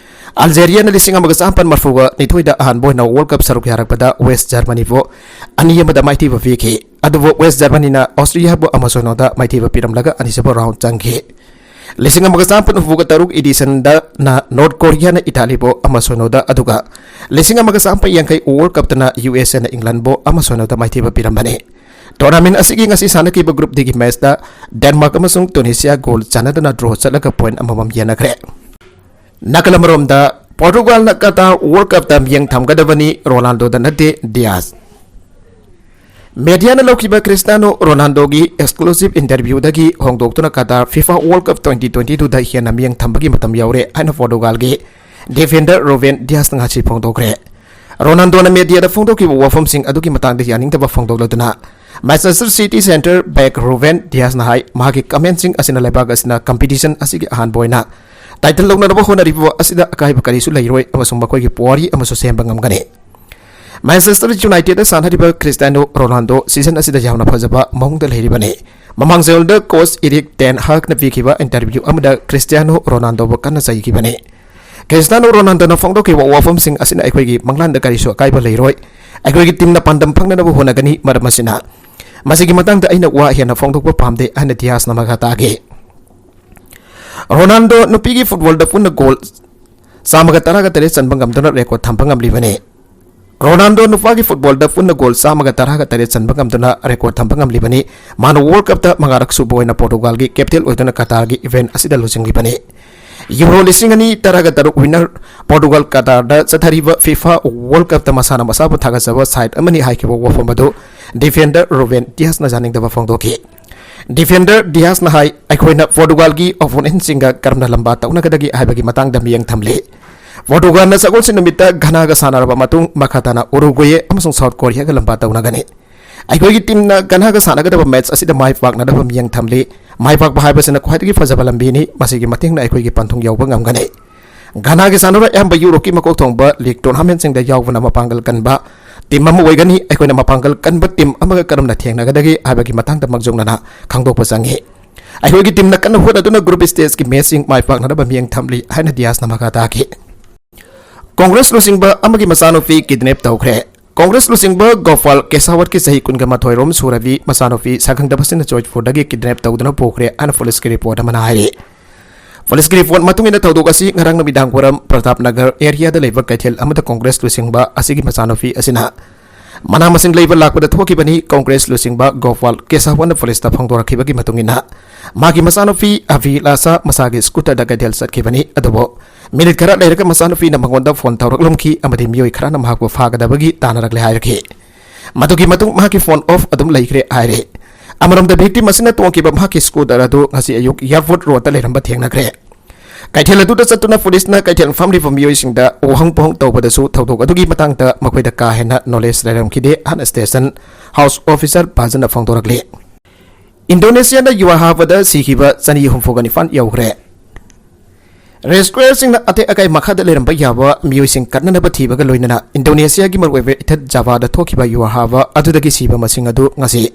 ꯑꯜꯖꯦꯔꯤꯌꯥꯅ ꯂꯤꯁꯤꯡ ꯑꯃꯒ ꯆꯥꯃꯥꯄꯟ ꯃꯔꯐꯨꯒ ꯅꯤꯊꯣꯏꯗ ꯑꯍꯥꯟꯕ ꯑꯣꯏꯅ ꯋꯥꯔꯜꯗ ꯀꯞ ꯁꯔꯨꯛ ꯌꯥꯔꯛꯄꯗ ꯋꯦꯁ ꯖꯔꯃꯅꯤꯕꯨ ꯑꯅꯤ ꯑꯃꯗ ꯃꯥꯏꯊꯤꯕ ꯄꯤꯈꯤ꯫ ꯑꯗꯨꯕꯨ ꯋꯦꯁ ꯖꯔꯃꯅꯤꯅ ꯑꯣꯁꯇ꯭ꯔꯤꯌꯥꯕꯨ ꯑꯃ ꯁꯣꯏꯅꯣꯗ ꯃꯥꯏꯊꯤꯕ ꯄꯤꯔꯝꯂꯒ ꯑꯅꯤꯁꯨꯕ ꯔꯥꯎꯟ ꯆꯪꯈꯤ꯫ ꯂꯤꯁꯤꯡ ꯑꯃꯒ ꯆꯥꯃꯥꯄꯟ ꯍꯨꯝꯐꯨꯒ ꯇꯔꯨꯛ editionꯗꯅ North Koreaꯅ Italyꯕꯨ ꯑꯃ ꯁꯣꯏꯅꯣꯗ, ꯑꯗꯨꯒ ꯂꯤꯁꯤꯡ ꯑꯃꯒ ꯆꯥꯃꯥꯄꯟ ꯌꯥꯡꯈꯩ World Cupꯇꯅ USAꯅ Englandꯕꯨ ꯑꯃ ꯁꯣꯏꯅꯣꯗ ꯃꯥꯏꯊꯤꯕ ꯄꯤꯔꯝꯕꯅꯤ꯫ Tournament ꯑꯁꯤꯒꯤ ꯉꯁꯤ ꯁꯥꯟꯅꯈꯤꯕ Group Dꯒꯤ matchꯇ Denmark ꯑꯃꯁꯨꯡ Tunisia goal ꯆꯥꯟꯅꯗꯅ draw ꯆꯠꯂꯒ point ꯑꯃꯃꯝ ꯌꯦꯟꯅꯈ꯭ꯔꯦ꯫ ꯅꯥꯀꯜ ꯑꯃꯔꯣꯝꯗ, Portugalꯅ Qatar World Cupꯇ ꯃꯤꯠꯌꯦꯡ ꯊꯝꯒꯗꯕꯅꯤ, Ronaldoꯗ ꯅꯠꯇꯦ, Diaz꯫ Mediaꯅ ꯂꯧꯈꯤꯕ Cristiano Ronaldoꯒꯤ exclusive interviewꯗꯒꯤ ꯍꯣꯡꯗꯣꯛꯇꯨꯅ Qatar FIFA World Cup twenty twenty twoꯗ ꯍꯦꯟꯅ ꯃꯤꯠꯌꯦꯡ ꯊꯝꯕꯒꯤ ꯃꯇꯝ ꯌꯧꯔꯦ ꯍꯥꯏꯅ Portugalꯒꯤ defender Ruben Diasꯅ ꯉꯁꯤ ꯐꯣꯡꯗꯣꯛꯈ꯭ꯔꯦ꯫ Ronaldoꯅ mediaꯗ ꯐꯣꯡꯗꯣꯛꯈꯤꯕ ꯋꯥꯐꯝꯁꯤꯡ ꯑꯗꯨꯒꯤ ꯃꯇꯥꯡꯗ ꯌꯥꯅꯤꯡꯗꯕ ꯐꯣꯡꯗꯣꯛꯂꯗꯨꯅ Manchester City center back Ruben Diasꯅ ꯍꯥꯏ, ꯃꯍꯥꯛꯀꯤ commentꯁꯤꯡ ꯑꯁꯤꯅ ꯂꯩꯕꯥꯛ ꯑꯁꯤꯅ competition ꯑꯁꯤꯒꯤ ꯑꯍꯥꯟꯕ ꯑꯣꯏꯅ title ꯂꯧꯅꯅꯕ ꯍꯣꯠꯅꯔꯤꯕ ꯑꯁꯤꯗ ꯑꯀꯥꯏꯕ ꯀꯔꯤꯁꯨ ꯂꯩꯔꯣꯏ ꯑꯃꯁꯨꯡ ꯃꯈꯣꯏꯒꯤ ꯄꯨꯋꯥꯔꯤ ꯑꯃꯁꯨ ꯁꯦꯝꯕ ꯉꯝꯒꯅꯤ꯫ Manchester Unitedꯗ ꯁꯥꯟꯅꯔꯤꯕ Cristiano Ronaldo season ꯑꯁꯤꯗ ꯌꯥꯝꯅ ꯐꯖꯕ ꯃꯑꯣꯡꯗ ꯂꯩꯔꯤꯕꯅꯤ꯫ ꯃꯃꯥꯡ ꯆꯌꯣꯜꯗ coach Erik ten Hagꯅ ꯄꯤꯈꯤꯕ interview ꯑꯃꯗ Cristiano Ronaldoꯕꯨ ꯀꯟꯅ ꯆꯩꯈꯤꯕꯅꯤ꯫ Cristiano Ronaldoꯅ ꯐꯣꯡꯗꯣꯛꯈꯤꯕ ꯋꯥꯐꯝꯁꯤꯡ ꯑꯁꯤꯅ ꯑꯩꯈꯣꯏꯒꯤ ꯃꯪꯂꯥꯟꯗ ꯀꯔꯤꯁꯨ ꯑꯀꯥꯏꯕ ꯂꯩꯔꯣꯏ꯫ ꯑꯩꯈꯣꯏꯒꯤ teamꯅ ꯄꯥꯟꯗꯝ ꯐꯪꯅꯅꯕ ꯍꯣꯠꯅꯒꯅꯤ, ꯃꯔꯝ ꯑꯁꯤꯅ ꯃꯁꯤꯒꯤ ꯃꯇꯥꯡꯗ ꯑꯩꯅ ꯋꯥ ꯍꯦꯟꯅ ꯐꯣꯡꯗꯣꯛꯄ ꯄꯥꯝꯗꯦ ꯍꯥꯏꯅ Diasꯅ ꯃꯈꯥ ꯇꯥꯈꯤ꯫ Ronaldo ꯅꯨꯄꯤꯒꯤ footballꯗ ꯄꯨꯟꯅ goal ꯆꯥꯝꯃꯒ ꯇꯔꯥꯒ ꯇꯔꯦꯠ ꯆꯟꯕ ꯉꯝꯗꯨꯅ record ꯊꯝꯕ ꯉꯝꯂꯤꯕꯅꯤ꯫ Ronaldo ꯅꯨꯄꯥꯒꯤ footballꯗ ꯄꯨꯟꯅ goal ꯆꯥꯝꯃꯒ ꯇꯔꯥꯒ ꯇꯔꯦꯠ ꯆꯟꯕ ꯉꯝꯗꯨꯅ record ꯊꯝꯕ ꯉꯝꯂꯤꯕꯅꯤ꯫ ꯃꯥꯅ World Cupꯇ ꯃꯉꯥꯔꯛ ꯁꯨꯕ ꯑꯣꯏꯅ Portugalꯒꯤ captain ꯑꯣꯏꯗꯨꯅ Qatarꯒꯤ event ꯑꯁꯤꯗ ꯂꯨꯆꯤꯡꯂꯤꯕꯅꯤ꯫ Euro ꯂꯤꯁꯤꯡ ꯑꯅꯤ ꯇꯔꯥꯒ ꯇꯔꯨꯛ winner Portugal Qatarꯗ ꯆꯠꯊꯔꯤꯕ FIFA World Cupꯇ ꯃꯁꯥꯅ ꯃꯁꯥꯕꯨ ꯊꯥꯒꯠꯆꯕ side ꯑꯃꯅꯤ ꯍꯥꯏꯈꯤꯕ ꯋꯥꯐꯝ ꯑꯗꯨ defender Ruben Diasꯅ ꯌꯥꯅꯤꯡꯗꯕ ꯐꯣꯡꯗꯣꯛꯈꯤ꯫ Defender Diasꯅ ꯍꯥꯏ, ꯑꯩꯈꯣꯏꯅ Portugalꯒꯤ opponentꯁꯤꯡꯒ ꯀꯔꯝꯅ ꯂꯝꯕꯥ ꯇꯧꯅꯒꯗꯒꯦ ꯍꯥꯏꯕꯒꯤ ꯃꯇꯥꯡꯗ ꯃꯤꯠꯌꯦꯡ ꯊꯝꯂꯤ꯫ Portugalꯅ ꯁꯒꯣꯜꯁꯦꯟ ꯅꯨꯃꯤꯠꯇ Ghanaꯒ ꯁꯥꯟꯅꯔꯕ ꯃꯇꯨꯡ, ꯃꯈꯥ ꯇꯥꯅ Uruguay ꯑꯃꯁꯨꯡ South Koreaꯒ ꯂꯝꯕꯥ ꯇꯧꯅꯒꯅꯤ꯫ ꯑꯩꯈꯣꯏꯒꯤ teamꯅ Ghanaꯒ ꯁꯥꯟꯅꯒꯗꯕ match ꯑꯁꯤꯗ ꯃꯥꯏ ꯄꯥꯛꯅꯅꯕ ꯃꯤꯠꯌꯦꯡ ꯊꯝꯂꯤ꯫ ꯃꯥꯏ ꯄꯥꯛꯄ ꯍꯥꯏꯕꯁꯤꯅ ꯈ꯭ꯋꯥꯏꯗꯒꯤ ꯐꯖꯕ ꯂꯝꯕꯤꯅꯤ꯫ ꯃꯁꯤꯒꯤ ꯃꯇꯦꯡꯅ ꯑꯩꯈꯣꯏꯒꯤ ꯄꯟꯊꯨꯡ ꯌꯧꯕ ꯉꯝꯒꯅꯤ꯫ Ghanaꯒꯤ ꯁꯥꯟꯅꯔꯣꯏ ꯑꯌꯥꯝꯕ Europeꯀꯤ ꯃꯀꯣꯛ ꯊꯣꯡꯕ league tournamentꯁꯤꯡꯗ ꯌꯥꯎꯕꯅ ꯃꯄꯥꯡꯒꯜ ꯀꯟꯕ team ꯑꯃ ꯑꯣꯏꯒꯅꯤ꯫ ꯑꯩꯈꯣꯏꯅ ꯃꯄꯥꯡꯒꯜ ꯀꯟꯕ team ꯑꯃꯒ ꯀꯔꯝꯅ ꯊꯦꯡꯅꯒꯗꯒꯦ ꯍꯥꯏꯕꯒꯤ ꯃꯇꯥꯡꯗ ꯃꯥꯡꯖꯧꯅꯅ ꯈꯪꯗꯣꯛꯄ ꯆꯪꯏ꯫ ꯑꯩꯈꯣꯏꯒꯤ teamꯅ ꯀꯟꯅ ꯍꯣꯠꯅꯗꯨꯅ group stageꯀꯤ matchꯁꯤꯡ ꯃꯥꯏ ꯄꯥꯛꯅꯅꯕ ꯃꯤꯠꯌꯦꯡ ꯊꯝꯂꯤ ꯍꯥꯏꯅ Diasꯅ ꯃꯈꯥ ꯇꯥꯈꯤ꯫ Congress ꯂꯨꯆꯤꯡꯕ ꯑꯃꯒꯤ ꯃꯆꯥꯅꯨꯄꯤ kidnap ꯇꯧꯈ꯭ꯔꯦ꯫ Congress ꯂꯨꯆꯤꯡꯕ Gopal Keshawatꯀꯤ ꯆꯍꯤ ꯀꯨꯟꯒ ꯃꯥꯊꯣꯏ ꯔꯣꯝ ꯁꯨꯔꯕꯤ ꯃꯆꯥꯅꯨꯄꯤ ꯁꯛꯈꯪꯗꯕꯁꯤꯡꯅ ꯖꯣꯏꯄꯨꯔꯗꯒꯤ kidnap ꯇꯧꯗꯨꯅ ꯄꯨꯈ꯭ꯔꯦ ꯍꯥꯏꯅ policeꯀꯤ report ꯑꯃꯅ ꯍꯥꯏꯔꯤ꯫ ꯄꯨꯂꯤꯁꯀꯤ ꯔꯤꯄꯣꯔꯠ ꯃꯇꯨꯡ ꯏꯟꯅ ꯊꯧꯗꯣꯛ ꯑꯁꯤ ꯉꯔꯥꯡ ꯅꯨꯃꯤꯗꯥꯡ ꯋꯥꯏꯔꯝ ꯄ꯭ꯔꯇꯥꯞ ꯅꯒꯔ ꯑꯦꯔꯤꯌꯥꯗ ꯂꯩꯕ ꯀꯩꯊꯦꯜ ꯑꯃꯗ ꯀꯣꯡꯒ꯭ꯔꯦꯁ ꯂꯨꯆꯤꯡꯕ ꯑꯁꯤꯒꯤ ꯃꯆꯥꯅꯨꯄꯤ ꯑꯁꯤꯅ ꯃꯅꯥ ꯃꯁꯤꯡ ꯂꯩꯕ ꯂꯥꯛꯄꯗ ꯊꯣꯛꯈꯤꯕꯅꯤ꯫ ꯀꯣꯡꯒ꯭ꯔꯦꯁ ꯂꯨꯆꯤꯡꯕ ꯒꯣꯄꯥꯜ ꯀꯦꯁꯥꯋꯟꯅ ꯄꯨꯂꯤꯁꯇ ꯐꯣꯡꯗꯣꯔꯛꯈꯤꯕꯒꯤ ꯃꯇꯨꯡ ꯏꯟꯅ ꯃꯍꯥꯛꯀꯤ ꯃꯆꯥꯅꯨꯄꯤ ꯑꯚꯤꯂꯥꯁꯥ ꯃꯁꯥꯒꯤ ꯁ꯭ꯀꯨꯇꯔꯗ ꯀꯩꯊꯦꯜ ꯆꯠꯈꯤꯕꯅꯤ꯫ ꯑꯗꯨꯕꯨ ꯃꯤꯅꯤꯠ ꯈꯔ ꯂꯩꯔꯒ ꯃꯆꯥꯅꯨꯄꯤꯅ ꯃꯉꯣꯟꯗ ꯐꯣꯟ ꯇꯧꯔꯛꯂꯝꯈꯤ ꯑꯃꯗꯤ ꯃꯤꯑꯣꯏ ꯈꯔꯅ ꯃꯍꯥꯛꯄꯨ ꯐꯥꯒꯗꯕꯒꯤ ꯇꯥꯟꯅꯔꯛꯂꯦ ꯍꯥꯏꯔꯛꯈꯤ꯫ ꯃꯗꯨꯒꯤ ꯃꯇꯨꯡ ꯃꯍꯥꯛꯀꯤ ꯐꯣꯟ ꯑꯣꯐ ꯑꯗꯨꯝ ꯂꯩꯈ꯭ꯔꯦ ꯍꯥꯏꯔꯦ꯫ ꯑꯃꯔꯣꯝꯗ ꯚꯤꯛꯇꯤꯝ ꯑꯁꯤꯅ ꯇꯣꯡꯈꯤꯕ ꯃꯍꯥꯛꯀꯤ ꯁ꯭ꯀꯨꯇꯔ ꯑꯗꯨ ꯉꯁꯤ ꯑꯌꯨꯛ ꯑꯦꯌꯔꯄꯣꯔꯠ ꯔꯣꯗꯇ ꯂꯩꯔꯝꯕ ꯊꯦꯡꯅꯈ꯭ꯔꯦ꯫ ꯀꯩꯊꯦꯜ ꯑꯗꯨꯗ ꯆꯠꯇꯨꯅ ꯄꯨꯂꯤꯁꯅ ꯀꯩꯊꯦꯜ ꯐꯝꯂꯤꯕ ꯃꯤꯑꯣꯏꯁꯤꯡꯗ ꯋꯥꯍꯪ ꯄꯥꯎꯍꯪ ꯇꯧꯕꯗꯁꯨ ꯊꯧꯗꯣꯛ ꯑꯗꯨꯒꯤ ꯃꯇꯥꯡꯗ ꯃꯈꯣꯏꯗ ꯀꯥ ꯍꯦꯟꯅ ꯅꯣꯂꯦꯖ ꯂꯩꯔꯝꯈꯤꯗꯦ ꯍꯥꯏꯅ ꯁ꯭ꯇꯦꯁꯟ ꯍꯥꯎꯁ ꯑꯣꯐꯤꯁꯔ ꯕꯥꯖꯟꯅ ꯐꯣꯡꯗꯣꯔꯛꯂꯤ꯫ ꯏꯟꯗꯣꯅꯦꯁꯤꯌꯥꯗ ꯌꯨꯍꯥ ꯍꯥꯕꯗ ꯁꯤꯈꯤꯕ ꯆꯅꯤ ꯍꯨꯝꯐꯨꯒ ꯅꯤꯄꯥꯟ ꯌꯧꯈ꯭ꯔꯦ꯫ ꯔꯦꯁꯀ꯭ꯌꯨꯌꯔꯁꯤꯡꯅ ꯑꯇꯦꯛ ꯑꯀꯥꯏ ꯃꯈꯥꯗ ꯂꯩꯔꯝꯕ ꯌꯥꯕ ꯃꯤꯑꯣꯏꯁꯤꯡ ꯀꯠꯅꯅꯕ ꯊꯤꯕꯒ ꯂꯣꯏꯅꯅ ꯏꯟꯗꯣꯅꯦꯁꯤꯌꯥꯒꯤ ꯃꯔꯨꯑꯣꯏꯕ ꯏꯊꯠ ꯖꯥꯚꯥꯗ ꯊꯣꯛꯈꯤꯕ ꯌꯨꯍꯥ ꯍꯥꯕ ꯑꯗꯨꯗꯒꯤ ꯁꯤꯕ ꯃꯁꯤꯡ ꯑꯗꯨ ꯉꯁꯤ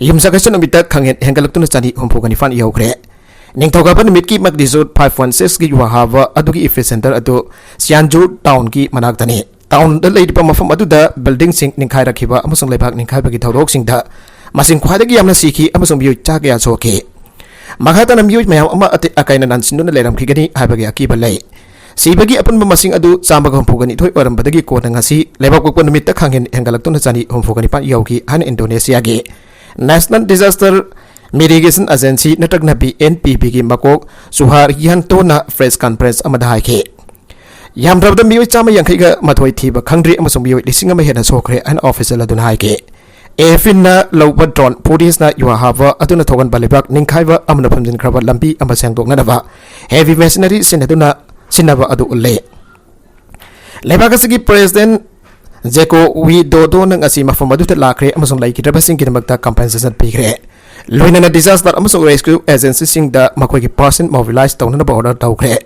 ꯌꯨꯝꯁꯀꯩꯁ ꯅꯨꯃꯤꯠꯇ ꯈꯪꯍꯦꯟ ꯍꯦꯟꯒꯠꯂꯛꯇꯨꯅ ꯆꯅꯤ ꯍꯨꯝꯐꯨꯒ ꯅꯤꯄꯥꯟ ꯌꯧꯈ꯭ꯔꯦ꯫ ꯅꯤꯡꯊꯧꯀꯥꯕ ꯅꯨꯃꯤꯠꯀꯤ ꯃꯒꯅꯤꯆꯨꯗ ꯐꯥꯏꯚ ꯄꯣꯏꯟꯠ ꯁꯤꯛꯁꯀꯤ ꯌꯨꯍꯥ ꯍꯥꯕ ꯑꯗꯨꯒꯤ ꯏꯄꯤꯁꯦꯟꯇꯔ ꯑꯗꯨ ꯁꯤꯌꯥꯟꯖꯨ ꯇꯥꯎꯟꯒꯤ ꯃꯅꯥꯛꯇꯅꯤ꯫ ꯇꯥꯎꯟꯗ ꯂꯩꯔꯤꯕ ꯃꯐꯝ ꯑꯗꯨꯗ ꯕꯤꯜꯗꯤꯡꯁꯤꯡ ꯅꯤꯡꯈꯥꯏꯔꯛꯈꯤꯕ ꯑꯃꯁꯨꯡ ꯂꯩꯕꯥꯛ ꯅꯤꯡꯈꯥꯏꯕꯒꯤ ꯊꯧꯗꯣꯛꯁꯤꯡꯗ ꯃꯁꯤꯡ ꯈ꯭ꯋꯥꯏꯗꯒꯤ ꯌꯥꯝꯅ ꯁꯤꯈꯤ ꯑꯃꯁꯨꯡ ꯃꯤꯑꯣꯏ ꯆꯥ ꯀꯌꯥ ꯁꯣꯛꯈꯤ꯫ ꯃꯈꯥ ꯇꯥꯅ ꯃꯤꯑꯣꯏ ꯃꯌꯥꯝ ꯑꯃ ꯑꯇꯦꯛ ꯑꯀꯥꯏꯅ ꯅꯥꯟꯁꯤꯟꯗꯨꯅ ꯂꯩꯔꯝꯈꯤꯒꯅꯤ ꯍꯥꯏꯕꯒꯤ ꯑꯀꯤꯕ ꯂꯩ꯫ ꯁꯤꯕꯒꯤ ꯑꯄꯨꯟꯕ ꯃꯁꯤꯡ ꯑꯗꯨ ꯆꯥꯝꯃꯒ ꯍꯨꯝꯐꯨꯒ ꯅꯤꯊꯣꯏ ꯑꯣꯏꯔꯝꯕꯗꯒꯤ ꯀꯣꯟꯅ ꯉꯁꯤ ꯂꯩꯕꯥꯛꯄꯣꯛꯄ ꯅꯨꯃꯤꯠꯇ ꯈꯪꯍꯦꯟ ꯍꯦꯟꯒꯠꯂꯛꯇꯨꯅ ꯆꯅꯤ ꯍꯨꯝꯐꯨꯒ ꯅꯤꯄꯥꯟ ꯌꯧꯈꯤ ꯍꯥꯏꯅ ꯏꯟꯗꯣꯅꯦꯁꯤꯌꯥꯒꯤ ꯅꯦꯁꯅꯦꯜ ꯗꯤꯖꯥꯁꯇꯔ ꯃꯤꯇꯤꯒꯦꯁꯟ ꯑꯦꯖꯦꯟꯁꯤ ꯅꯠꯇ꯭ꯔꯒꯅ ꯕꯤ ꯑꯦꯟ ꯄꯤ ꯕꯤꯒꯤ ꯃꯀꯣꯛ ꯁꯨꯍꯥꯔ ꯌꯥꯟꯇꯣꯅ ꯄ꯭ꯔꯦꯁ ꯀꯟꯐꯔꯦꯟꯁ ꯑꯃꯗ ꯍꯥꯏꯈꯤ꯫ ꯌꯥꯝꯗ꯭ꯔꯕꯗ ꯃꯤꯑꯣꯏ ꯆꯥꯝꯃ ꯌꯥꯡꯈꯩꯒ ꯃꯥꯊꯣꯏ ꯊꯤꯕ ꯈꯪꯗ꯭ꯔꯤ ꯑꯃꯁꯨꯡ ꯃꯤꯑꯣꯏ ꯂꯤꯁꯤꯡ ꯑꯃ ꯍꯦꯟꯅ ꯁꯣꯛꯈ꯭ꯔꯦ ꯍꯥꯏꯅ ꯑꯣꯐꯤꯁꯤꯌꯦꯜ ꯑꯗꯨꯅ ꯍꯥꯏꯈꯤ꯫ ꯑꯦ ꯑꯦꯐ ꯄꯤꯅ ꯂꯧꯕ ꯗ꯭ꯔꯣꯟ ꯐꯨꯇꯦꯖꯅ ꯌꯨꯍꯥ ꯍꯥꯕ ꯑꯗꯨꯅ ꯊꯣꯛꯍꯟꯕ ꯂꯩꯕꯥꯛ ꯅꯤꯡꯈꯥꯏꯕ ꯑꯃꯅ ꯐꯨꯝꯖꯤꯟꯈ꯭ꯔꯕ ꯂꯝꯕꯤ ꯑꯃ ꯁꯦꯡꯗꯣꯛꯅꯅꯕ ꯍꯦꯚꯤ ꯃꯦꯁꯤꯅꯔꯤ ꯁꯤꯖꯤꯟꯅꯗꯨꯅ ꯁꯤꯖꯤꯟꯅꯕ ꯑꯗꯨ ꯎꯠꯂꯤ꯫ ꯂꯩꯕꯥꯛ ꯑꯁꯤꯒꯤ ꯄ꯭ꯔꯦꯁꯤꯗꯦꯟꯠ ꯖꯦꯀꯣ ꯋꯤꯗꯣꯗꯣꯅ ꯉꯁꯤ ꯃꯐꯝ ꯑꯗꯨꯗ ꯂꯥꯛꯈ꯭ꯔꯦ ꯑꯃꯁꯨꯡ ꯂꯩꯈꯤꯗ꯭ꯔꯕꯁꯤꯡꯒꯤꯗꯃꯛꯇ ꯀꯝꯄꯦꯟꯁꯦꯁꯟ ꯄꯤꯈ꯭ꯔꯦ꯫ ꯂꯣꯏꯅꯅ ꯗꯤꯖꯥꯁꯇꯔ ꯑꯃꯁꯨꯡ ꯔꯦꯁꯀ꯭ꯌꯨ ꯑꯦꯖꯦꯟꯁꯤꯁꯤꯡꯗ ꯃꯈꯣꯏꯒꯤ ꯄꯥꯔꯁꯟ ꯃꯣꯕꯤꯂꯥꯏꯖ ꯇꯧꯅꯅꯕ ꯑꯣꯔꯗꯔ ꯇꯧꯈ꯭ꯔꯦ꯫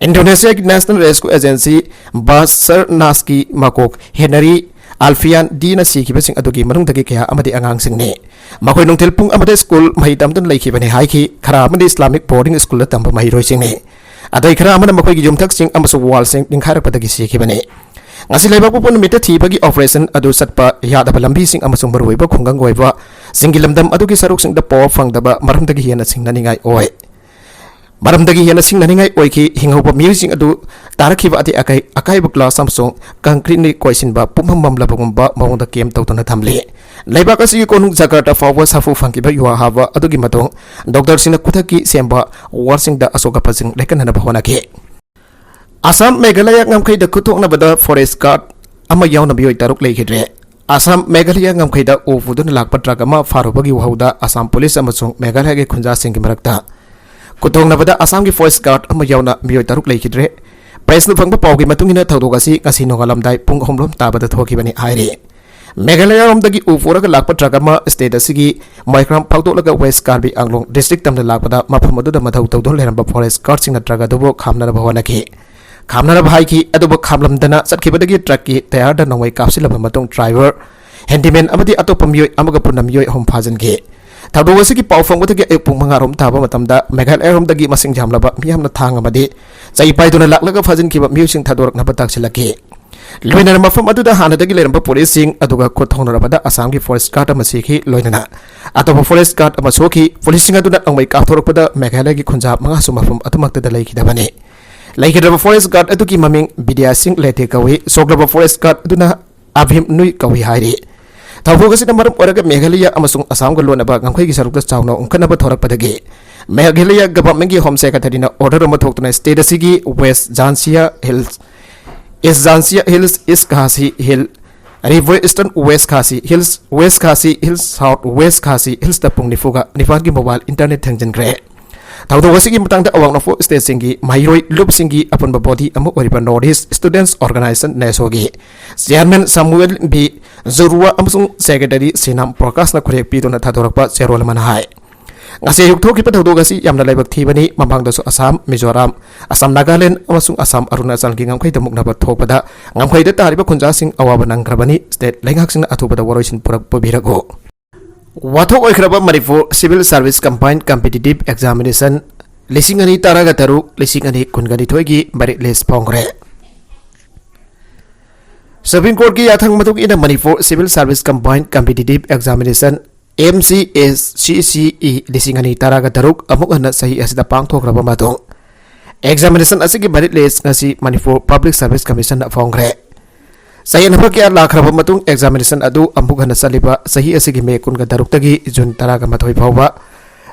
ꯏꯟꯗꯣꯅꯦꯁꯤꯌꯥꯒꯤ ꯅꯦꯁꯅꯦꯜ ꯔꯦꯁꯀ꯭ꯌꯨ ꯑꯦꯖꯦꯟꯁꯤ ꯕꯥꯁꯔꯅꯥꯁꯀꯤ ꯃꯀꯣꯛ ꯍꯦꯅꯔꯤ ꯑꯜꯐꯤꯌꯥꯟꯗꯤꯅ ꯁꯤꯈꯤꯕꯁꯤꯡ ꯑꯗꯨꯒꯤ ꯃꯅꯨꯡꯗꯒꯤ ꯀꯌꯥ ꯑꯃꯗꯤ ꯑꯉꯥꯡꯁꯤꯡꯅꯤ꯫ ꯃꯈꯣꯏ ꯅꯨꯡꯊꯤꯜ ꯄꯨꯡ ꯑꯃꯗ ꯁ꯭ꯀꯨꯜ ꯃꯍꯩ ꯇꯝꯗꯨꯅ ꯂꯩꯈꯤꯕꯅꯤ ꯍꯥꯏꯈꯤ꯫ ꯈꯔ ꯑꯃꯗꯤ ꯏꯁꯂꯥꯃꯤꯛ ꯕꯣꯔꯗꯤꯡ ꯁ꯭ꯀꯨꯜꯗ ꯇꯝꯕ ꯃꯍꯩꯔꯣꯏꯁꯤꯡꯅꯤ꯫ ꯑꯇꯩ ꯈꯔ ꯑꯃꯅ ꯃꯈꯣꯏꯒꯤ ꯌꯨꯝꯊꯛꯁꯤꯡ ꯑꯃꯁꯨꯡ ꯋꯥꯜꯁꯤꯡ ꯅꯤꯡꯈꯥꯏꯔꯛꯄꯗꯒꯤ ꯁꯤꯈꯤꯕꯅꯤ꯫ ꯉꯁꯤ ꯂꯩꯕꯥꯛꯄꯣꯛꯄ ꯅꯨꯃꯤꯠꯇ ꯊꯤꯕꯒꯤ ꯑꯣꯄꯔꯦꯁꯟ ꯑꯗꯨ ꯆꯠꯄ ꯌꯥꯗꯕ ꯂꯝꯕꯤꯁꯤꯡ ꯑꯃꯁꯨꯡ ꯃꯔꯨꯑꯣꯏꯕ ꯈꯨꯡꯒꯪ ꯑꯣꯏꯕ ꯁꯤꯡꯒꯤ ꯂꯝꯗꯝ ꯑꯗꯨꯒꯤ ꯁꯔꯨꯛꯁꯤꯡꯗ ꯄꯥꯎ ꯐꯪꯗꯕ ꯃꯔꯝꯗꯒꯤ ꯍꯦꯟꯅ ꯆꯤꯡꯅꯅꯤꯡꯉꯥꯏ ꯑꯣꯏ꯫ ꯃꯔꯝꯗꯒꯤ ꯍꯦꯟꯅ ꯁꯤꯡꯅꯅꯤꯡꯉꯥꯏ ꯑꯣꯏꯈꯤ꯫ ꯍꯤꯡꯍꯧꯕ ꯃꯤꯑꯣꯏꯁꯤꯡ ꯑꯗꯨ ꯇꯥꯔꯛꯈꯤꯕ ꯑꯇꯦꯛ ꯑꯀꯥꯏ, ꯑꯀꯥꯏꯕ ꯒ꯭ꯂꯥꯁ ꯑꯃꯁꯨꯡ ꯀꯪꯀ꯭ꯔꯤꯠꯅ ꯀꯣꯏꯁꯤꯟꯕ ꯄꯨꯝꯃꯝ ꯃꯝꯂꯕꯒꯨꯝꯕ ꯃꯑꯣꯡꯗ ꯀꯦꯝ ꯇꯧꯗꯨꯅ ꯊꯝꯂꯤ꯫ ꯂꯩꯕꯥꯛ ꯑꯁꯤꯒꯤ ꯀꯣꯅꯨꯡ ꯖꯒꯥꯔꯇꯥ ꯐꯥꯎꯕ ꯁꯥꯐꯨ ꯐꯪꯈꯤꯕ ꯌꯨꯍꯥ ꯍꯥꯕ ꯑꯗꯨꯒꯤ ꯃꯇꯨꯡ ꯗꯣꯛꯇꯔꯁꯤꯡꯅ ꯈꯨꯗꯛꯀꯤ ꯁꯦꯝꯕ ꯋꯥꯔꯗꯁꯤꯡꯗ ꯑꯁꯣꯛ ꯑꯄꯟꯁꯤꯡ ꯂꯩꯈꯠꯅꯅꯕ ꯍꯣꯠꯅꯈꯤ꯫ ꯑꯁꯥꯝ ꯃꯦꯘꯥꯂꯌꯥ ꯉꯝꯈꯩꯗ ꯈꯨꯠꯊꯣꯛꯅꯕꯗ ꯐꯣꯔꯦꯁ꯭ꯠ ꯒꯥꯔꯗ ꯑꯃ ꯌꯥꯎꯅ ꯃꯤꯑꯣꯏ ꯇꯔꯨꯛ ꯂꯩꯈꯤꯗ꯭ꯔꯦ꯫ ꯑꯁꯥꯝ ꯃꯦꯘꯥꯂꯌꯥ ꯉꯝꯈꯩꯗ ꯎ ꯄꯨꯗꯨꯅ ꯂꯥꯛꯄ ꯇ꯭ꯔꯛ ꯑꯃ ꯐꯥꯔꯨꯕꯒꯤ ꯋꯥꯍꯧꯗ ꯑꯁꯥꯝ ꯄꯨꯂꯤꯁ ꯑꯃꯁꯨꯡ ꯃꯦꯘꯥꯂꯌꯥꯒꯤ ꯈꯨꯟꯖꯥꯁꯤꯡꯒꯤ ꯃꯔꯛꯇ ꯈꯨꯠꯊꯣꯛꯅꯕꯗ ꯑꯁꯥꯝꯒꯤ ꯐꯣꯔꯦꯁ꯭ꯠ ꯒꯥꯔꯗ ꯑꯃ ꯌꯥꯎꯅ ꯃꯤꯑꯣꯏ ꯇꯔꯨꯛ ꯂꯩꯈꯤꯗ꯭ꯔꯦ꯫ ꯄ꯭ꯔꯦꯁꯅ ꯐꯪꯕ ꯄꯥꯎꯒꯤ ꯃꯇꯨꯡ ꯏꯟꯅ ꯊꯧꯗꯣꯛ ꯑꯁꯤ ꯉꯁꯤ ꯅꯣꯡꯉꯥꯜꯂꯝꯗꯥꯏ ꯄꯨꯡ ꯑꯍꯨꯝ ꯂꯣꯝ ꯇꯥꯕꯗ ꯊꯣꯛꯈꯤꯕꯅꯤ ꯍꯥꯏꯔꯤ꯫ ꯃꯦꯘꯥꯂꯌꯥꯔꯣꯝꯗꯒꯤ ꯎ ꯄꯨꯔꯒ ꯂꯥꯛꯄ ꯇ꯭ꯔꯛ ꯑꯃ ꯁ꯭ꯇꯦꯠ ꯑꯁꯤꯒꯤ ꯃꯣꯏꯈ꯭ꯔꯥꯝ ꯐꯥꯎꯗꯣꯛꯂꯒ ꯋꯦꯁ꯭ꯠ ꯀꯥꯔꯕꯤ ꯑꯪꯂꯣꯡ ꯗꯤꯁꯇ꯭ꯔꯤꯛ ꯇꯝꯅ ꯂꯥꯛꯄꯗ ꯃꯐꯝ ꯑꯗꯨꯗ ꯃꯊꯧ ꯇꯧꯗꯨꯅ ꯂꯩꯔꯝꯕ ꯐꯣꯔꯦꯁ꯭ꯠ ꯒꯥꯔꯗꯁꯤꯡꯅ ꯇ꯭ꯔꯛ ꯑꯗꯨꯕꯨ ꯈꯥꯝꯅꯅꯕ ꯍꯣꯠꯅꯈꯤ꯫ ꯈꯥꯝꯅꯅꯕ ꯍꯥꯏꯈꯤ, ꯑꯗꯨꯕꯨ ꯈꯥꯝꯂꯝꯗꯅ ꯆꯠꯈꯤꯕꯗꯒꯤ ꯇ꯭ꯔꯛꯀꯤ ꯇꯌꯥꯔꯗ ꯅꯣꯡꯃꯩ ꯀꯥꯞꯁꯤꯜꯂꯕ ꯃꯇꯨꯡ ꯗ꯭ꯔꯥꯏꯚꯔ, ꯍꯦꯟꯗꯤꯃꯦꯟ ꯑꯃꯗꯤ ꯑꯇꯣꯞꯄ ꯃꯤꯑꯣꯏ ꯑꯃꯒ ꯄꯨꯟꯅ ꯃꯤꯑꯣꯏ ꯑꯍꯨꯝ ꯐꯥꯖꯤꯟꯈꯤ꯫ ꯊꯧꯗꯣꯛ ꯑꯁꯤꯒꯤ ꯄꯥꯎ ꯐꯪꯕꯗꯒꯤ ꯑꯌꯨꯛ ꯄꯨꯡ ꯃꯉꯥ ꯔꯣꯝ ꯇꯥꯕ ꯃꯇꯝꯗ ꯃꯦꯘꯥꯂꯌꯥꯔꯣꯝꯗꯒꯤ ꯃꯁꯤꯡ ꯌꯥꯝꯂꯕ ꯃꯤꯌꯥꯝꯅ ꯊꯥꯡ ꯑꯃꯗꯤ ꯆꯩ ꯄꯥꯏꯗꯨꯅ ꯂꯥꯛꯂꯒ ꯐꯥꯖꯤꯟꯈꯤꯕ ꯃꯤꯑꯣꯏꯁꯤꯡ ꯊꯥꯗꯣꯔꯛꯅꯕ ꯇꯥꯛꯁꯤꯜꯂꯛꯈꯤ꯫ ꯂꯣꯏꯅꯅ ꯃꯐꯝ ꯑꯗꯨꯗ ꯍꯥꯟꯅꯗꯒꯤ ꯂꯩꯔꯝꯕ ꯄꯨꯂꯤꯁꯁꯤꯡ ꯑꯗꯨꯒ ꯈꯨꯠ ꯊꯣꯡꯅꯔꯕꯗ ꯑꯁꯥꯝꯒꯤ ꯐꯣꯔꯦꯁ꯭ꯠ ꯒꯥꯔꯗ ꯑꯃ ꯁꯤꯈꯤ, ꯂꯣꯏꯅꯅ ꯑꯇꯣꯞꯄ ꯐꯣꯔꯦꯁ꯭ꯠ ꯒꯥꯔꯗ ꯑꯃ ꯁꯣꯛꯈꯤ꯫ ꯄꯨꯂꯤꯁꯁꯤꯡ ꯑꯗꯨꯅ ꯅꯣꯡꯃꯩ ꯀꯥꯞꯊꯣꯔꯛꯄꯗ ꯃꯦꯘꯥꯂꯌꯥꯒꯤ ꯈꯨꯟꯖꯥ ꯃꯉꯥꯁꯨ ꯃꯐꯝ ꯑꯗꯨꯃꯛꯇꯗ ꯂꯩꯈꯤꯗꯕꯅꯤ꯫ ꯂꯩꯈꯤꯗ꯭ꯔꯕ ꯐꯣꯔꯦꯁ꯭ꯠ ꯒꯥꯔꯗ ꯑꯗꯨꯒꯤ ꯃꯃꯤꯡ ꯕꯤꯗ꯭ꯌꯥ ꯁꯤꯡ ꯂꯦꯇꯦ ꯀꯧꯏ꯫ ꯁꯣꯛꯂꯕ ꯐꯣꯔꯦꯁ꯭ꯠ ꯒꯥꯔꯗ ꯑꯗꯨꯅ ꯑꯚꯤꯝ ꯅꯨꯏ ꯀꯧꯏ ꯍꯥꯏꯔꯤ꯫ ꯊꯧꯗꯣꯛ ꯑꯁꯤꯅ ꯃꯔꯝ ꯑꯣꯏꯔꯒ ꯃꯦꯘꯥꯂꯌꯥ ꯑꯃꯁꯨꯡ ꯑꯁꯥꯝꯒ ꯂꯣꯟꯅꯕ ꯉꯝꯈꯩꯒꯤ ꯁꯔꯨꯛꯇ ꯆꯥꯎꯅ ꯎꯪꯈꯠꯅꯕ ꯊꯣꯔꯛꯄꯗꯒꯤ ꯃꯦꯘꯥꯂꯌꯥ ꯒꯚꯔꯟꯃꯦꯟꯠꯀꯤ ꯍꯣꯝ ꯁꯦꯀ꯭ꯔꯦꯇꯔꯤꯅ ꯑꯣꯔꯗꯔ ꯑꯃ ꯊꯣꯛꯇꯨꯅ ꯁ꯭ꯇꯦꯠ ꯑꯁꯤꯒꯤ west Jaintia hills, east Jaintia hills, east Khasi hill, ꯔꯤꯚꯔ eastern west Khasi hills, west Khasi hills, south west Khasi ꯍꯤꯜꯁꯇ ꯄꯨꯡ ꯅꯤꯐꯨꯒ ꯅꯤꯄꯥꯟꯒꯤ ꯃꯣꯕꯥꯏꯜ ꯏꯟꯇꯔꯅꯦꯠ ꯊꯤꯡꯖꯤꯟꯈ꯭ꯔꯦ꯫ ꯊꯧꯗꯣꯛ ꯑꯁꯤꯒꯤ ꯃꯇꯥꯡꯗ ꯑꯋꯥꯡ ꯅꯣꯡꯄꯣꯛ ꯁ꯭ꯇꯦꯠꯁꯤꯡꯒꯤ ꯃꯍꯩꯔꯣꯏ ꯂꯨꯞꯁꯤꯡꯒꯤ ꯑꯄꯨꯟꯕ ꯕꯣꯗꯤ ꯑꯃ ꯑꯣꯏꯔꯤꯕ ꯅꯣꯔꯠ ꯏꯁ꯭ꯠ ꯁ꯭ꯇꯨꯗꯦꯟꯠꯁ ꯑꯣꯔꯒꯅꯥꯏꯖꯦꯁꯟ, ꯅꯦꯁꯣꯒꯤ ꯆꯤꯌꯥꯔꯃꯦꯟ ꯁꯥꯃꯨꯑꯦꯜ ꯕꯤ ꯖꯨꯔꯨꯋꯥ ꯑꯃꯁꯨꯡ ꯁꯦꯀ꯭ꯔꯦꯇꯔꯤ ꯁꯤꯅꯥꯝ ꯄ꯭ꯔꯀꯥꯁꯅ ꯈꯨꯔꯦꯞ ꯄꯤꯗꯨꯅ ꯊꯥꯗꯣꯔꯛꯄ ꯆꯦꯔꯣꯜ ꯑꯃꯅ ꯍꯥꯏ, ꯉꯁꯤ ꯑꯌꯨꯛ ꯊꯣꯛꯈꯤꯕ ꯊꯧꯗꯣꯛ ꯑꯁꯤ ꯌꯥꯝꯅ ꯂꯥꯏꯕꯛ ꯊꯤꯕꯅꯤ꯫ ꯃꯃꯥꯡꯗꯁꯨ ꯑꯁꯥꯝ, ꯃꯤꯖꯣꯔꯥꯝ, ꯑꯁꯥꯝ ꯅꯥꯒꯥꯂꯦꯟꯗ ꯑꯃꯁꯨꯡ ꯑꯁꯥꯝ ꯑꯔꯨꯅꯥꯆꯜꯒꯤ ꯉꯝꯈꯩꯗ ꯃꯨꯛꯅꯕ ꯊꯣꯛꯄꯗ ꯉꯝꯈꯩꯗ ꯇꯥꯔꯤꯕ ꯈꯨꯟꯖꯥꯁꯤꯡ ꯑꯋꯥꯕ ꯅꯪꯈ꯭ꯔꯕꯅꯤ꯫ ꯁ꯭ꯇꯦꯠ ꯂꯩꯉꯥꯛꯁꯤꯡꯅ ꯑꯊꯨꯕꯗ ꯋꯥꯔꯣꯏꯁꯤꯟ ꯄꯨꯔꯛ-, ꯄꯨꯕꯤꯔꯛꯎ꯫ ꯋꯥꯊꯣꯛ ꯑꯣꯏꯈ꯭ꯔꯕ Manipur civil service combined competitive examination ꯂꯤꯁꯤꯡ ꯑꯅꯤ ꯇꯔꯥꯒ ꯇꯔꯨꯛ, ꯂꯤꯁꯤꯡ ꯑꯅꯤ ꯀꯨꯟꯒ ꯅꯤꯊꯣꯏꯒꯤ ꯃꯦꯔꯤꯠ ꯂꯤꯁ꯭ꯠ ꯐꯣꯡꯈ꯭ꯔꯦ꯫ ꯁꯨꯄ꯭ꯔꯤꯝ ꯀꯣꯔꯠꯀꯤ ꯌꯥꯊꯪ ꯃꯇꯨꯡ ꯏꯟꯅ Manipur civil service combined competitive examination M C S C C E ꯂꯤꯁꯤꯡ ꯑꯅꯤ ꯇꯔꯥꯒ ꯇꯔꯨꯛ ꯑꯃꯨꯛ ꯍꯟꯅ ꯆꯍꯤ ꯑꯁꯤꯗ ꯄꯥꯡꯊꯣꯛꯈ꯭ꯔꯕ ꯃꯇꯨꯡ, examination ꯑꯁꯤꯒꯤ merit list ꯉꯁꯤ ꯃꯅꯤꯄꯨꯔ Public Service Commission ꯅ ꯐꯣꯡꯈ꯭ꯔꯦ꯫ ꯆꯌꯦꯠꯅꯕ ꯀꯌꯥ ꯂꯥꯛꯈ꯭ꯔꯕ ꯃꯇꯨꯡ, examination ꯑꯗꯨ ꯑꯃꯨꯛ ꯍꯟꯅ ꯆꯠꯂꯤꯕ ꯆꯍꯤ ꯑꯁꯤꯒꯤ ꯃꯦ ꯀꯨꯟꯒ ꯇꯔꯨꯛꯇꯒꯤ ꯖꯨꯟ ꯇꯔꯥꯒ ꯃꯥꯊꯣꯏ ꯐꯥꯎꯕ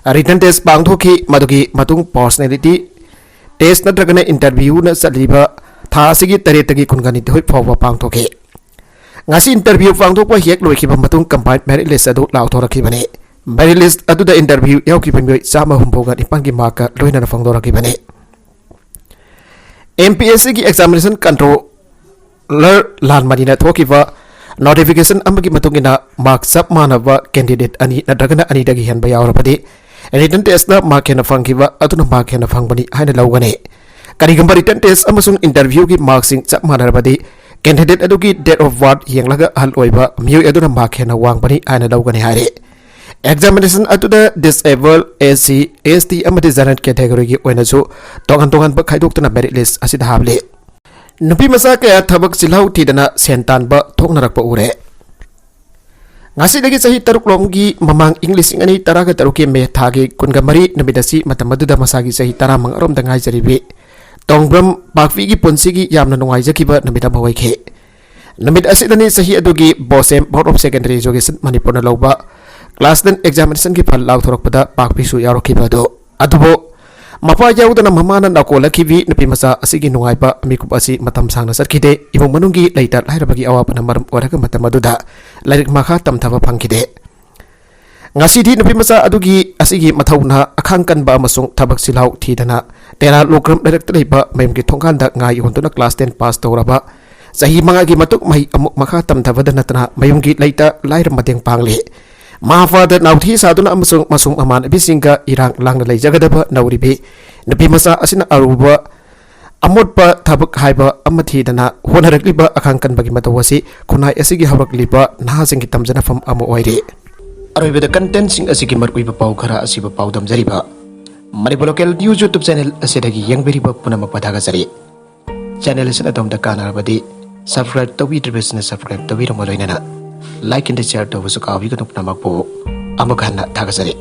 written test ꯄꯥꯡꯊꯣꯛꯈꯤ꯫ ꯃꯗꯨꯒꯤ ꯃꯇꯨꯡ personality test ꯅꯠꯇ꯭ꯔꯒꯅ interview ꯅ ꯆꯠꯂꯤꯕ ꯊꯥ ꯑꯁꯤꯒꯤ ꯇꯔꯦꯠꯇꯒꯤ ꯀꯨꯟꯒ ꯅꯤꯊꯣꯏ ꯐꯥꯎꯕ ꯄꯥꯡꯊꯣꯛꯈꯤ꯫ ꯉꯁꯤ interview ꯄꯥꯡꯊꯣꯛꯄ ꯍꯦꯛ ꯂꯣꯏꯈꯤꯕ ꯃꯇꯨꯡ, combined merit list ꯑꯗꯨ ꯂꯥꯎꯊꯣꯔꯛꯈꯤꯕꯅꯤ꯫ Merit list ꯑꯗꯨꯗ interview ꯌꯥꯎꯈꯤꯕ ꯃꯤꯑꯣꯏ ꯆꯥꯝꯃ ꯍꯨꯝꯐꯨꯒ ꯅꯤꯄꯥꯟꯒꯤ mark ꯀ ꯂꯣꯏꯅꯅ ꯐꯣꯡꯗꯣꯔꯛꯈꯤꯕꯅꯤ꯫ M P S C ꯒꯤ examination controller ꯂꯥꯜꯃꯅꯤꯅ ꯊꯣꯛꯈꯤꯕ notification ꯑꯃꯒꯤ ꯃꯇꯨꯡ ꯏꯟꯅ, mark ꯆꯞ ꯃꯥꯟꯅꯕ candidate ꯑꯅꯤ ꯅꯠꯇ꯭ꯔꯒꯅ ꯑꯅꯤꯗꯒꯤ ꯍꯦꯟꯕ ꯌꯥꯎꯔꯕꯗꯤ, written test ꯅ mark ꯍꯦꯟꯅ ꯐꯪꯈꯤꯕ ꯑꯗꯨꯅ mark ꯍꯦꯟꯅ ꯐꯪꯕꯅꯤ ꯍꯥꯏꯅ ꯂꯧꯒꯅꯤ꯫ ꯀꯔꯤꯒꯨꯝꯕ written test ꯑꯃꯁꯨꯡ interview ꯒꯤ mark ꯁꯤꯡ ꯆꯞ ꯃꯥꯟꯅꯔꯕꯗꯤ, candidate ꯑꯗꯨꯒꯤ date of birth ꯌꯦꯡꯂꯒ ꯑꯍꯜ ꯑꯣꯏꯕ ꯃꯤꯑꯣꯏ ꯑꯗꯨꯅ mark ꯍꯦꯟꯅ ꯋꯥꯡꯕꯅꯤ ꯍꯥꯏꯅ ꯂꯧꯒꯅꯤ ꯍꯥꯏꯔꯤ꯫ Examination ꯑꯗꯨꯗ disable, S C, S T ꯑꯃꯗꯤ general category ꯒꯤ ꯑꯣꯏꯅꯁꯨ ꯇꯣꯉꯥꯟ ꯇꯣꯉꯥꯟꯕ ꯈꯥꯏꯗꯣꯛꯇꯨꯅ merit list ꯑꯁꯤꯗ ꯍꯥꯞꯂꯤ꯫ ꯅꯨꯄꯤ ꯃꯆꯥ ꯀꯌꯥ ꯊꯕꯛ ꯆꯤꯜꯍꯥꯎ ꯊꯤꯗꯅ ꯁꯦꯟ ꯇꯥꯟꯕ ꯊꯣꯛꯅꯔꯛꯄ ꯎꯔꯦ꯫ ꯉꯁꯤꯗꯒꯤ ꯆꯍꯤ ꯇꯔꯨꯛ ꯂꯣꯝꯒꯤ ꯃꯃꯥꯡ, ꯏꯪ ꯂꯤꯁꯤꯡ ꯑꯅꯤ ꯇꯔꯥꯒ ꯇꯔꯨꯛꯀꯤ ꯃꯦ ꯊꯥꯒꯤ ꯀꯨꯟꯒ ꯃꯔꯤ ꯅꯨꯃꯤꯠ ꯑꯁꯤ ꯃꯇꯝ ꯑꯗꯨꯗ ꯃꯁꯥꯒꯤ ꯆꯍꯤ ꯇꯔꯥꯃꯉꯥ ꯔꯣꯝꯗ ꯉꯥꯏꯖꯔꯤꯕꯤ ꯇꯣꯡꯕ꯭ꯔꯝ ꯄꯥꯛꯄꯤꯒꯤ ꯄꯨꯟꯁꯤꯒꯤ ꯌꯥꯝꯅ ꯅꯨꯡꯉꯥꯏꯖꯈꯤꯕ ꯅꯨꯃꯤꯠ ꯑꯃ ꯑꯣꯏꯈꯤ꯫ ꯅꯨꯃꯤꯠ ꯑꯁꯤꯗꯅꯤ ꯆꯍꯤ ꯑꯗꯨꯒꯤ BOSEM, Board of Secondary Education ꯃꯅꯤꯄꯨꯔꯅ ꯂꯧꯕ class ten examination ꯒꯤ ꯐꯜ ꯂꯥꯎꯊꯣꯔꯛꯄꯗ ꯄꯥꯛꯄꯤꯁꯨ ꯌꯥꯎꯔꯛꯈꯤꯕ ꯑꯗꯨ꯫ ꯑꯗꯨꯕꯨ ꯃꯄꯥ ꯌꯥꯎꯗꯅ ꯃꯃꯥꯅ ꯅꯥꯀꯣꯜꯂꯛꯈꯤꯕꯤ ꯅꯨꯄꯤ ꯃꯆꯥ ꯑꯁꯤꯒꯤ ꯅꯨꯡꯉꯥꯏꯕ ꯃꯤꯀꯨꯞ ꯑꯁꯤ ꯃꯇꯝ ꯁꯥꯡꯅ ꯆꯠꯈꯤꯗꯦ꯫ ꯏꯃꯨꯡ ꯃꯅꯨꯡꯒꯤ ꯂꯩꯇ ꯂꯥꯏꯔꯕꯒꯤ ꯑꯋꯥꯕꯅ ꯃꯔꯝ ꯑꯣꯏꯔꯒ ꯃꯇꯝ ꯑꯗꯨꯗ ꯂꯥꯏꯔꯤꯛ ꯃꯈꯥ ꯇꯝꯊꯕ ꯐꯪꯈꯤꯗꯦ꯫ ꯉꯁꯤꯗꯤ ꯅꯨꯄꯤ ꯃꯆꯥ ꯑꯗꯨꯒꯤ, ꯑꯁꯤꯒꯤ ꯃꯊꯧꯅꯥ, ꯑꯈꯥꯡ ꯀꯟꯕ ꯑꯃꯁꯨꯡ ꯊꯕꯛ ꯆꯤꯜꯍꯥꯎ ꯊꯤꯗꯅ ꯇꯦꯔꯥ ꯂꯣꯀ꯭ꯔꯝ ꯂꯩꯔꯛꯇ ꯂꯩꯕ ꯃꯌꯨꯝꯒꯤ ꯊꯣꯡꯒꯥꯟꯗ ꯉꯥ ꯌꯣꯟꯗꯨꯅ class ten pass ꯇꯧꯔꯕ, ꯆꯍꯤ ꯃꯉꯥꯒꯤ ꯃꯇꯨꯡ ꯃꯍꯩ ꯑꯃꯨꯛ ꯃꯈꯥ ꯇꯝꯊꯕꯗ ꯅꯠꯇꯅ ꯃꯌꯨꯝꯒꯤ ꯂꯩꯇ ꯂꯥꯏꯔ ꯃꯇꯦꯡ ꯄꯥꯡꯂꯤ꯫ ꯃꯃꯥ ꯃꯄꯥꯗ ꯅꯥꯎꯊꯤ ꯁꯥꯗꯨꯅ ꯑꯃꯁꯨꯡ ꯃꯁꯨꯡ ꯃꯃꯥꯟꯅꯕꯤꯁꯤꯡꯒ ꯏꯔꯥꯡ ꯂꯥꯡꯅ ꯂꯩꯖꯒꯗꯕ ꯅꯧꯔꯤꯕꯤ ꯅꯨꯄꯤ ꯃꯆꯥ ꯑꯁꯤꯅ ꯑꯔꯨꯕ ꯑꯃꯣꯠꯄ ꯊꯕꯛ ꯍꯥꯏꯕ ꯑꯃ ꯊꯤꯗꯅ ꯍꯣꯠꯅꯔꯛꯂꯤꯕ ꯑꯈꯥꯡ ꯀꯟꯕꯒꯤ ꯃꯇꯧ ꯑꯁꯤ ꯈꯨꯟꯅꯥꯏ ꯑꯁꯤꯒꯤ ꯍꯧꯔꯛꯂꯤꯕ ꯅꯍꯥꯁꯤꯡꯒꯤ ꯇꯝꯖꯅꯐꯝ ꯑꯃ ꯑꯣꯏꯔꯤ꯫ ꯑꯔꯣꯏꯕꯗ content ꯁꯤꯡ ꯑꯁꯤꯒꯤ ꯃꯔꯨꯑꯣꯏꯕ ꯄꯥꯎ ꯈꯔ ꯑꯁꯤꯕꯨ ꯄꯥꯎꯗꯝꯖꯔꯤꯕ Manipur Local News YouTube channel ꯑꯁꯤꯗꯒꯤ ꯌꯦꯡꯕꯤꯔꯤꯕ ꯄꯨꯝꯅꯃꯛꯄꯨ ꯊꯥꯒꯠꯆꯔꯤ꯫ Channel ꯑꯁꯤꯅ ꯑꯗꯣꯝꯗ ꯀꯥꯟꯅꯔꯕꯗꯤ subscribe ꯇꯧꯕꯤꯗ꯭ꯔꯤꯕꯁꯤꯡꯅ subscribe ꯇꯧꯕꯤꯔꯝꯕ ꯂꯣꯏꯅꯅ like and share ꯇꯧꯕꯁꯨ ꯀꯥꯎꯕꯤꯒꯅꯨ ꯄꯨꯝꯅꯃꯛꯄꯨ꯫ ꯑꯃꯨꯛ ꯍꯟꯅ ꯊꯥꯒꯠꯆꯔꯤ꯫